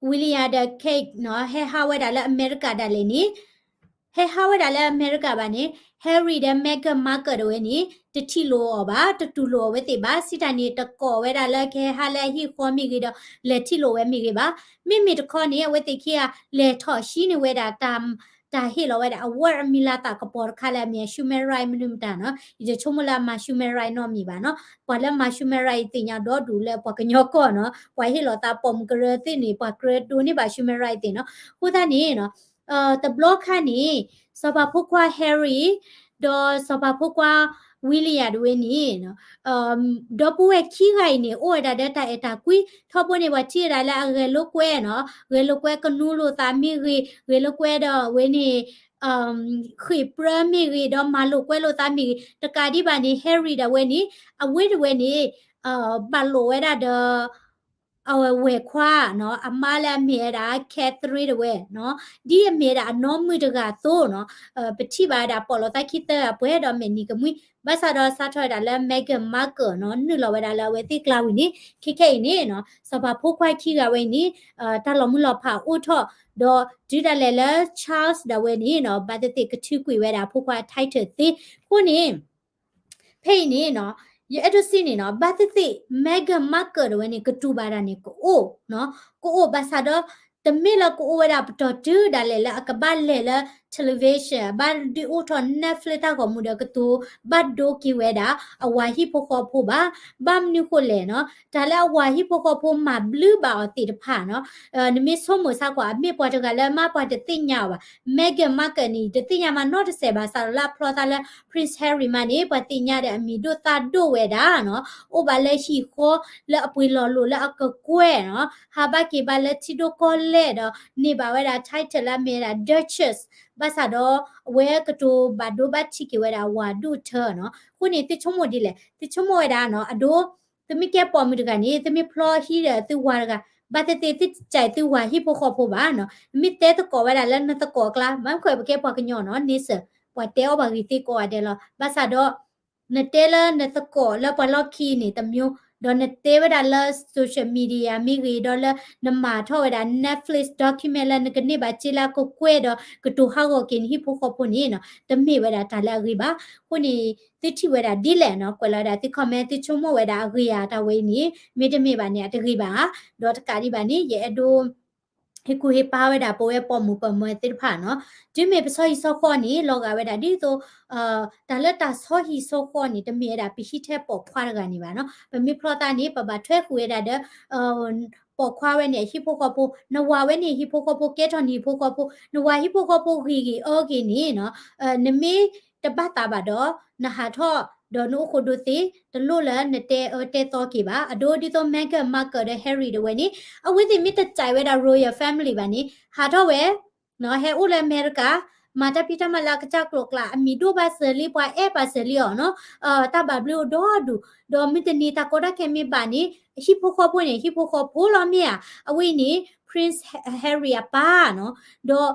William ဒီး Kate နီၤ ဟဲဟးဝဲဒၣ်လၢအမဲရကၤဒၣ်လဲာ်န့ၣ်, ဟဲဟးဝဲဒၣ်လၢအမဲရကၤဘၣ်န့ၣ် Harry ဒီး Meghan Markle ဒၣ်ဝဲန့ၣ် တထံၣ်လိာ်အီၤဘၣ်, တတူၢ်လိာ်အီၤဝဲသ့ၣ်ဘၣ်. စံးတၢ်န့ၣ် တကိးဝဲဒၣ်လၢကဟဲဟးလၢအဟံၣ်ဃီမ့ၢ်ဂ့ၤဒီး လဲၤထံၣ်လိာ်ဝဲမ့ၢ်ဂ့ၤဘၣ်. မ့မ့ၢ်တခီန့ၣ် အဝဲသ့ၣ်ခံဂၤ လဲၤထီၣ်ဟံးန့ၢ်ဝဲဒၣ် တၢ်ဟ့ၣ်လီၤဝဲဒၣ် award အမံၤလၤသၣ်ကပီၤတခါလၢအမ့ၢ် Shumerai မနုၤမတၤနီၤ, ယတဆိကမိၣ်လၢအမၤ Shumerai နီတမံၤဘၣ်နီၤ. ပှၤလၢမၤ Shumerai သ့ၣ်ညါဒီဒူၣ်လၢပှၤကညီကီၢ်နီၤ, ပှၤဟ့ၣ်လီၤသးပိာ်မုၣ်ကရၢသ့ၣ်န့ၣ် ပှၤကရၢဒိးန့ၢ်ဘၣ် Shumerai သ့ၣ်နီၤ. အဃိသတးန့ၣ် တဘျီခါန့ၣ် စီၤပၤဖိခွါ Harry ဒီးစီၤပၤဖိခွါ William ဒၣ်ဝဲန့ၣ် ဒီပုၢ်ဝဲၢ်ခံဂၤအံၤန့ၣ် အိၣ်ဝဲဒၣ်ဒီးတၢ်အဲၣ်တၢ်ကွံ ထီဘိန့ၣ် ပှၤထံၣ်ဝဲဒၣ်လၢအဂဲၤလိာ်ကွဲနီၤ, ဂဲၤလိာ်ကွဲကနူလိာ်သးမ့ၢ်ဂ့ၤ, ဂဲၤလိာ်ကွဲဒီးအဝဲန့ၣ် ဃ့ၢ်ပြၢမ့ၢ်ဂ့ၤ ဒီးမၤလိာ်ကွဲလိာ်သးမ့ၢ်ဂ့ၤ, တကးဒံးဘၣ်န့ၣ် Harry ဒၣ်ဝဲန့ၣ် အဝဲတဝဲန့ၣ် ဘၣ်လိာ်ဝဲဒၣ်ဒီး အဝဲၢ်ခွါနီၤ, အမါလၢအမ့ၢ်ဝဲဒၣ် Catherine တဝဲနီၤ, ဒ်အမ့ၢ်ဝဲဒၣ်အနီၢ်မုၣ်တဂၤအသိးနီၤ, ပထံၣ်ဘၣ်ဝဲဒၣ်ပိာ်လိာ်သးခံသၢဂၤပှဲၤဒီးမဲာ်နံၤကမှံ, ဘၣ်ဆၣ်ဒီးစးထီၣ်ဝဲဒၣ်လၢ Meghan Markle နီၤ နုာ်လီၤဝဲဒၣ်လၢအဝဲသ့ၣ်ကျါဝံၤန့ၣ် ခဲခဲအံၤန့ၣ်နီၤ စီၤပၤဖိခွါခံဂၤဝဲအံၤန့ၣ် တၢ်လီၤမုၢ်လီၤဖးအိၣ်ထီၣ်, ဒီးတုၤဒၣ်လဲာ်လၢ Charles ဒၣ်ဝဲန့ၣ်နီၤ ဘၣ်သ့ၣ်သ့ၣ်ကထုးကွံာ်ဝဲဒၣ်အဖိခွါ title သ့. အဃိန့ၣ် ဖဲအံၤန့ၣ်နီၤ ယအဲၣ်ဒိးစံးန့ၣ်နီၤ ဘၣ်သ့ၣ်သ့ၣ် Meghan Markle ဒၣ်ဝဲန့ၣ် ကတူၢ်ဘၣ်တၢ်န့ၣ် ကအိၣ်နီၤ, ကအိၣ်ဘၣ်ဆၣ်ဒီး တမ့ၢ်လၢကအိၣ်ဝဲဒၣ်ပတီၢ်တုၤဒၣ်လဲာ်လၢအကဘၣ်လဲၤလၢ television ဘၣ်ဒုးအိၣ်ထီၣ် Netflix တၢ်ဂီၤမူဒီးကတိၤဘၣ်ဒိက့ၤဝဲဒၣ် အဝၤဟံၣ်ဖိဃီဖိဘၣ်. ဘၣ်မနုၤဃိလဲၣ်နီၤ, တၢ်လၢအဝၤဟံၣ်ဖိဃီဖိမၤဘျုးဘၣ်အီၤသ့ၣ်တဖၣ်နီၤ နမ့ၢ်ဆိကမိၣ်ဆၢကွၢ် အမ့ၢ်ပှၤတဂၤလၢမ့ၢ်ပှၤတသ့ၣ်ညါအီၤဘၣ်. Meghan Markle န့ၣ် တသ့ၣ်ညါမးနီတစဲးဘၣ် စးထီၣ်လၢအဖျီသးလၢ Prince Harry မးန့ၣ် ပှၤသ့ၣ်ညါဒီးအမံၤဒိၣ်သၣ်ဒိၣ်ဝဲဒၣ်နီၤ, အိၣ်ဘၣ်လၢဟံၣ်ဃီလၢအပှ့ၤလီၤလိာ်လၢအကကွဲၢ်နီၤ, ဟးဘၣ်က့ၤဘၣ်လၢထံဒိၣ်ကီၢ်လဲၢ်ဒီး န့ၢ်ဘၣ်ဝဲဒၣ် title လၢအမ့ၢ်ဝဲဒၣ် Duchess, ဘၣ်ဆၣ်ဒီး အဝဲကတိၤဘၣ်ဒိဘၣ်ထံးက့ၤဝဲဒၣ်အဝၤဒူၣ်ထၢနီၤ. အဃိန့ၣ် သုဆိကမိၣ်ဒ်လဲၣ်, သုဆိကမိၣ်ဝဲဒၣ်နီၤ, အဒိ သုမ့ၢ်ကဲပိာ်မုၣ်တဂၤန့ၣ် သုမ့ၢ်ဖျီဟံးဒီးသုဝၤတဂၤ, ဘၣ်သ့ၣ်သ့ၣ်သုစံးသုဝၤဟံၣ်ဖိဃီဖိဘၣ်နီၤ, မ့ၢ်တဲသကိးဝဲဒၣ်လၢနသကိးအကျါ, မ့ၢ်ခွဲးပကဲပှၤကညီနီၤ န့ဆၢၣ်, ပှၤတဲအီၣ်ဘၣ်ဂ့ၤသ့ကိးဂၤဒဲးလီၤ. ဘၣ်ဆၣ်ဒီး နတဲလၢနသကိးလၢပှၤလီၢ်ခံန့ၣ်တမျိုး, ဒီးနတဲဝဲဒၣ်လၢ social media မ့ၢ်ဂ့ၤ, ဒီးလၢနမၤထီၣ်ဝဲဒၣ် Netflix document လၢနကန့ၢ်ဘၣ်စ့လၢအကကွဲၢ်ဒီး ကတိၤဟးဂီၤက့ၤနဟံၣ်ဖိဃီဖိန့ၣ်နီၤ, တမ့ၢ်ဝဲဒၣ်တၢ်လၢအဂ့ၤဘၣ်. အဃိန့ၣ် သုထံၣ်ဝဲဒၣ်ဒ်လဲၣ်နီၤ, ကွဲးလီၤဝဲဒၣ်သု comment, သုဆိကမိၣ်ဝဲဒၣ်အဂ့ၤဧါ တၢ်ဝဲအံၤန့ၣ်, မ့တမ့ၢ်ဘၣ်န့ၣ် အတဂ့ၤဘၣ်ဧါ. ဒီးတကးဒံးဘၣ်န့ၣ် ယအဲၣ်ဒိး ဟ့ၣ်ကူၣ်ဟ့ၣ်ပာ်ဝဲဒၣ် ပဝဲပိာ်မုၣ်ပိာ်မၢၤသ့ၣ်တဖၣ်နီၤ. တုၤမ့ၢ်ပဆီဟံၣ်ဆီဃီန့ၣ် လီၤဂာ်ဝဲဒၣ်ဒ်သိး တၢ်လၢတၢ်ဆီဟံၣ်ဆီဃီန့ၣ် တမ့ၢ်ဝဲဒၣ်ပဟံးထဲပိာ်ခွါတဂၤန့ၣ်ဘၣ်နီၤ. ပမ့ၢ်ဖျီသးန့ၣ် ပဘၣ်ထွဲဃုာ်ဝဲဒၣ်ဒီး ပိာ်ခွါဝဲန့ၣ် အဟံၣ်ဖိဃီဖိ, နဝၤဝဲန့ၣ် ဟံၣ်ဖိဃီဖိ, ကဲထီၣ်နဟံၣ်ဖိဃီဖိ, နဝၤဟံၣ်ဖိဃီဖိဂ့ၤဂ့ၤအီဂ့ၤန့ၣ်နီၤ, နမ့ၢ်တဘၣ်သးဘၣ်ဒီး နဟးထီၣ်ဒီးနအိၣ်ဃိဒိသ့, တလိၣ်လၢနတဲအၢတဲသီက့ၤဘၣ်. အဒိဒ်သိး Meghan Markle ဒီး Harry တဝဲန့ၣ် အဝဲသ့ၣ်မ့ၢ်တကြိုက်ဝဲဒၣ် royal family ဘၣ်န့ၣ် ဟးထီၣ်ဝဲ ဟဲအိၣ်လၢအမဲရကၤ, မၤတၢ်ဖံးတၢ်မၤလၢအကစၢ်ကျိၤကျါ, အမံၤဒိၣ်ဘၣ်စၢၤလံ, ပှၤအဲၣ်ဘၣ်စၢၤလံအီၤနီၤ, တၢ်ဘၣ်ဘျုးအိၣ်ဒီဒူၣ်, ဒီးမုၢ်တနံၤတၢ်ကီတၢ်ခဲမ့ၢ်ဘၣ်န့ၣ် အဟံၣ်ဖိဃီဖိန့ၣ် ဟံၣ်ဖိဃီဖိလီၤမ့ၢ်ဧါ. အဝဲအံၤန့ၣ် Prince Harry အပၢ်နီၤ, ဒီး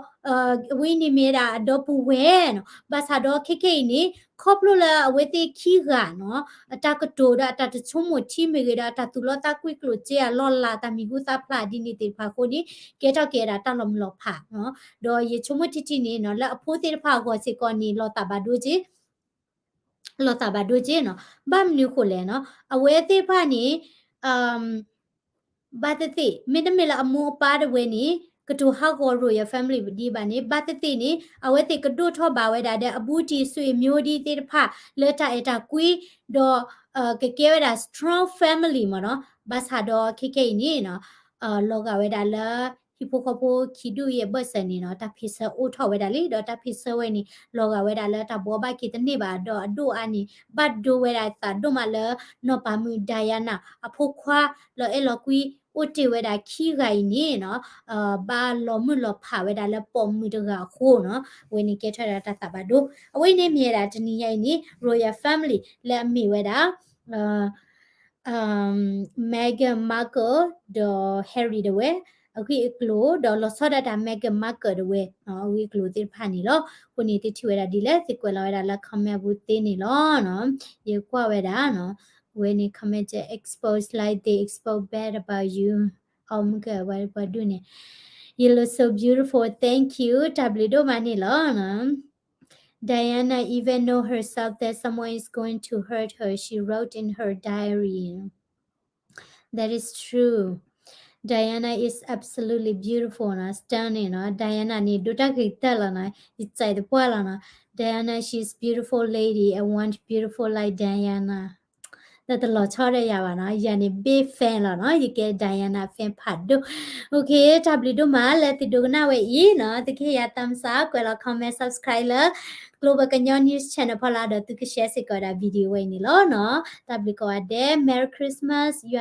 အဝဲအံၤန့ၣ်မ့ၢ်ဝဲဒၣ်အဒီပုၢ်ဝဲၢ်နီၤ, ဘၣ်ဆၣ်ဒီးခဲခဲအံၤန့ၣ် ခီဖျိလၢအဝဲသ့ၣ်ခံဂၤနီၤ အတၢ်ကတိၤဒီးအတၢ်တဆိကမိၣ်ထံမ့ၢ်ဂ့ၤဒီး အတၢ်သူၣ်လီသးကွံကျိၣ်စ့အလီၢ်လၤ တၢ်မံၤဟူသၣ်ဖျါဒ်န့ၣ်သ့ၣ်တဖၣ်အဃိန့ၣ် ကဲထီၣ်က့ၤဝဲဒၣ်တၢ်လီၤမုၢ်လီၤဖးနီၤ. ဒီးယဆိကမိၣ်ထံထံန့ၣ်နီၤ လၢအဖိသ့ၣ်တဖၣ်အဂီၢ်စ့ၢ်ကီးန့ၣ် လီၤသးဘၣ်ဒိက့ လီၤသးဘၣ်ဒိက့နီၤ. ဘၣ်မနုၤအဃိလဲၣ်နီၤ, အဝဲသ့ၣ်တဖၣ်န့ၣ် ဘၣ်သ့ၣ်သ့ၣ် မ့တမ့ၢ်လၢအမိၢ်အပၢ်တဝဲန့ၣ် ကတိၤဟးဂီၤ royal family ဒံးဘၣ်န့ၣ် ဘၣ်သ့ၣ်သ့ၣ်န့ၣ် အဝဲသ့ၣ်ကဒိၣ်ထီၣ်ဘၣ်ဝဲဒၣ်ဒီးအဘူးတံၢ် ဆွေမျိုး ဒ်သ့ၣ်တဖၣ် လၢတၢ်အဲၣ်တၢ်ကွံ ဒီး ကကဲဝဲဒၣ် strong family မ့ၢ်နီၤ. ဘၣ်ဆၣ်ဒီးခဲခဲအံၤန့ၣ်နီၤ လီၤဂာ်ဝဲဒၣ်လၢ ဟံၣ်ဖိဃီဖိခံဒူၣ်အံၤအဘၢၣ်စၢၤန့ၣ်နီၤ တၢ်ဖ့ၣ်ဆၢအိၣ်ထီၣ်ဝဲဒၣ်လံ ဒီးတၢ်ဖ့ၣ်ဆၢဝဲန့ၣ် လီၤဂာ်ဝဲဒၣ်လၢတၢ်ဘှီဘၣ်က့ၤတန့ၢ်ဘၣ် ဒီးအဒိၣ်အါန့ၣ် ဘၣ်ဒိဝဲဒၣ်သးဒိၣ်မးလၢ နီၢ်ပၤမုၣ် Diana အဖိခွါ လီၤအဲၣ်လီၤကွံ အိၣ်တ့ၢ်ဝဲဒၣ်ခံဂၤအံၤန့ၣ်နီၤ ဘၣ်လီၤမုၢ်လီၤဖးဝဲဒၣ်လၢပိာ်မုၣ်တဂၤအဃိနီၤ အဝဲန့ၣ်ကဲထီၣ်ဝဲဒၣ်တၢ်သးဘၣ်ဒိ အဝဲန့ၣ်မ့ၢ်ဝဲဒၣ်တနံၤညါအံၤန့ၣ် royal family လၢအမ့ၢ်ဝဲဒၣ် Meghan Markle ဒီး Harry တဝဲ အဂ့ၢ်အကျိၤ ဒီးလီၤဆီဒၣ်တၢ် Meghan Markle တဝဲ အဂ့ၢ်အကျိၤသ့ၣ်တဖၣ်န့ၣ်လီၤ. အဃိန့ၣ် သုထံၣ်ဝဲဒၣ်ဒ်လဲၣ် သုကွဲးလီၤဝဲဒၣ်လၢ comment ပူၤသ့န့ၣ်လီၤ. ယကွၢ်ဝဲဒၣ်နီၤ အဝဲန့ၣ် comment က expose like they expose bad about you အမုၢ်ကဝဲပှၤဒူၣ်န့ၣ် You look so beautiful, thank you တၢ်ဘျုးဒိၣ်မးန့ၣ်လီၤ. Diana even know herself that someone is going to hurt her, she wrote in her diary. That is true. Diana is absolutely beautiful နီၤ stunning နီၤ Diana န့ၣ် ဒိးတၢ်ဂ့ၤတၢ်လီၤနီၤ ယစံးသပှၢ်လီၤနီၤ Diana, she's beautiful lady. I want beautiful like Diana. ဒီးတလီၤဆီဒီးယၤဘၣ်နီၤ ယၤန့ၣ် big fan လီၤနီၤ ယကဲ Diana fan ဖးဒိၣ် OK တၢ်ဘျုးဒိၣ်မးလၢသုဒိကနၣ်ဝဲအံၤနီၤ သုကဟ့ၣ်ယၤ thumbs up ကွဲးလီၤ comment subscribe လၢ Global ကညီ news channel ဖီလာ်ဒီးသုက share စ့ၢ်ကီးဒၣ် video ဝဲအံၤန့ၣ်လီၤနီၤ တၢ်ဘျုးကိးဂၤဒဲး Merry Christmas, you are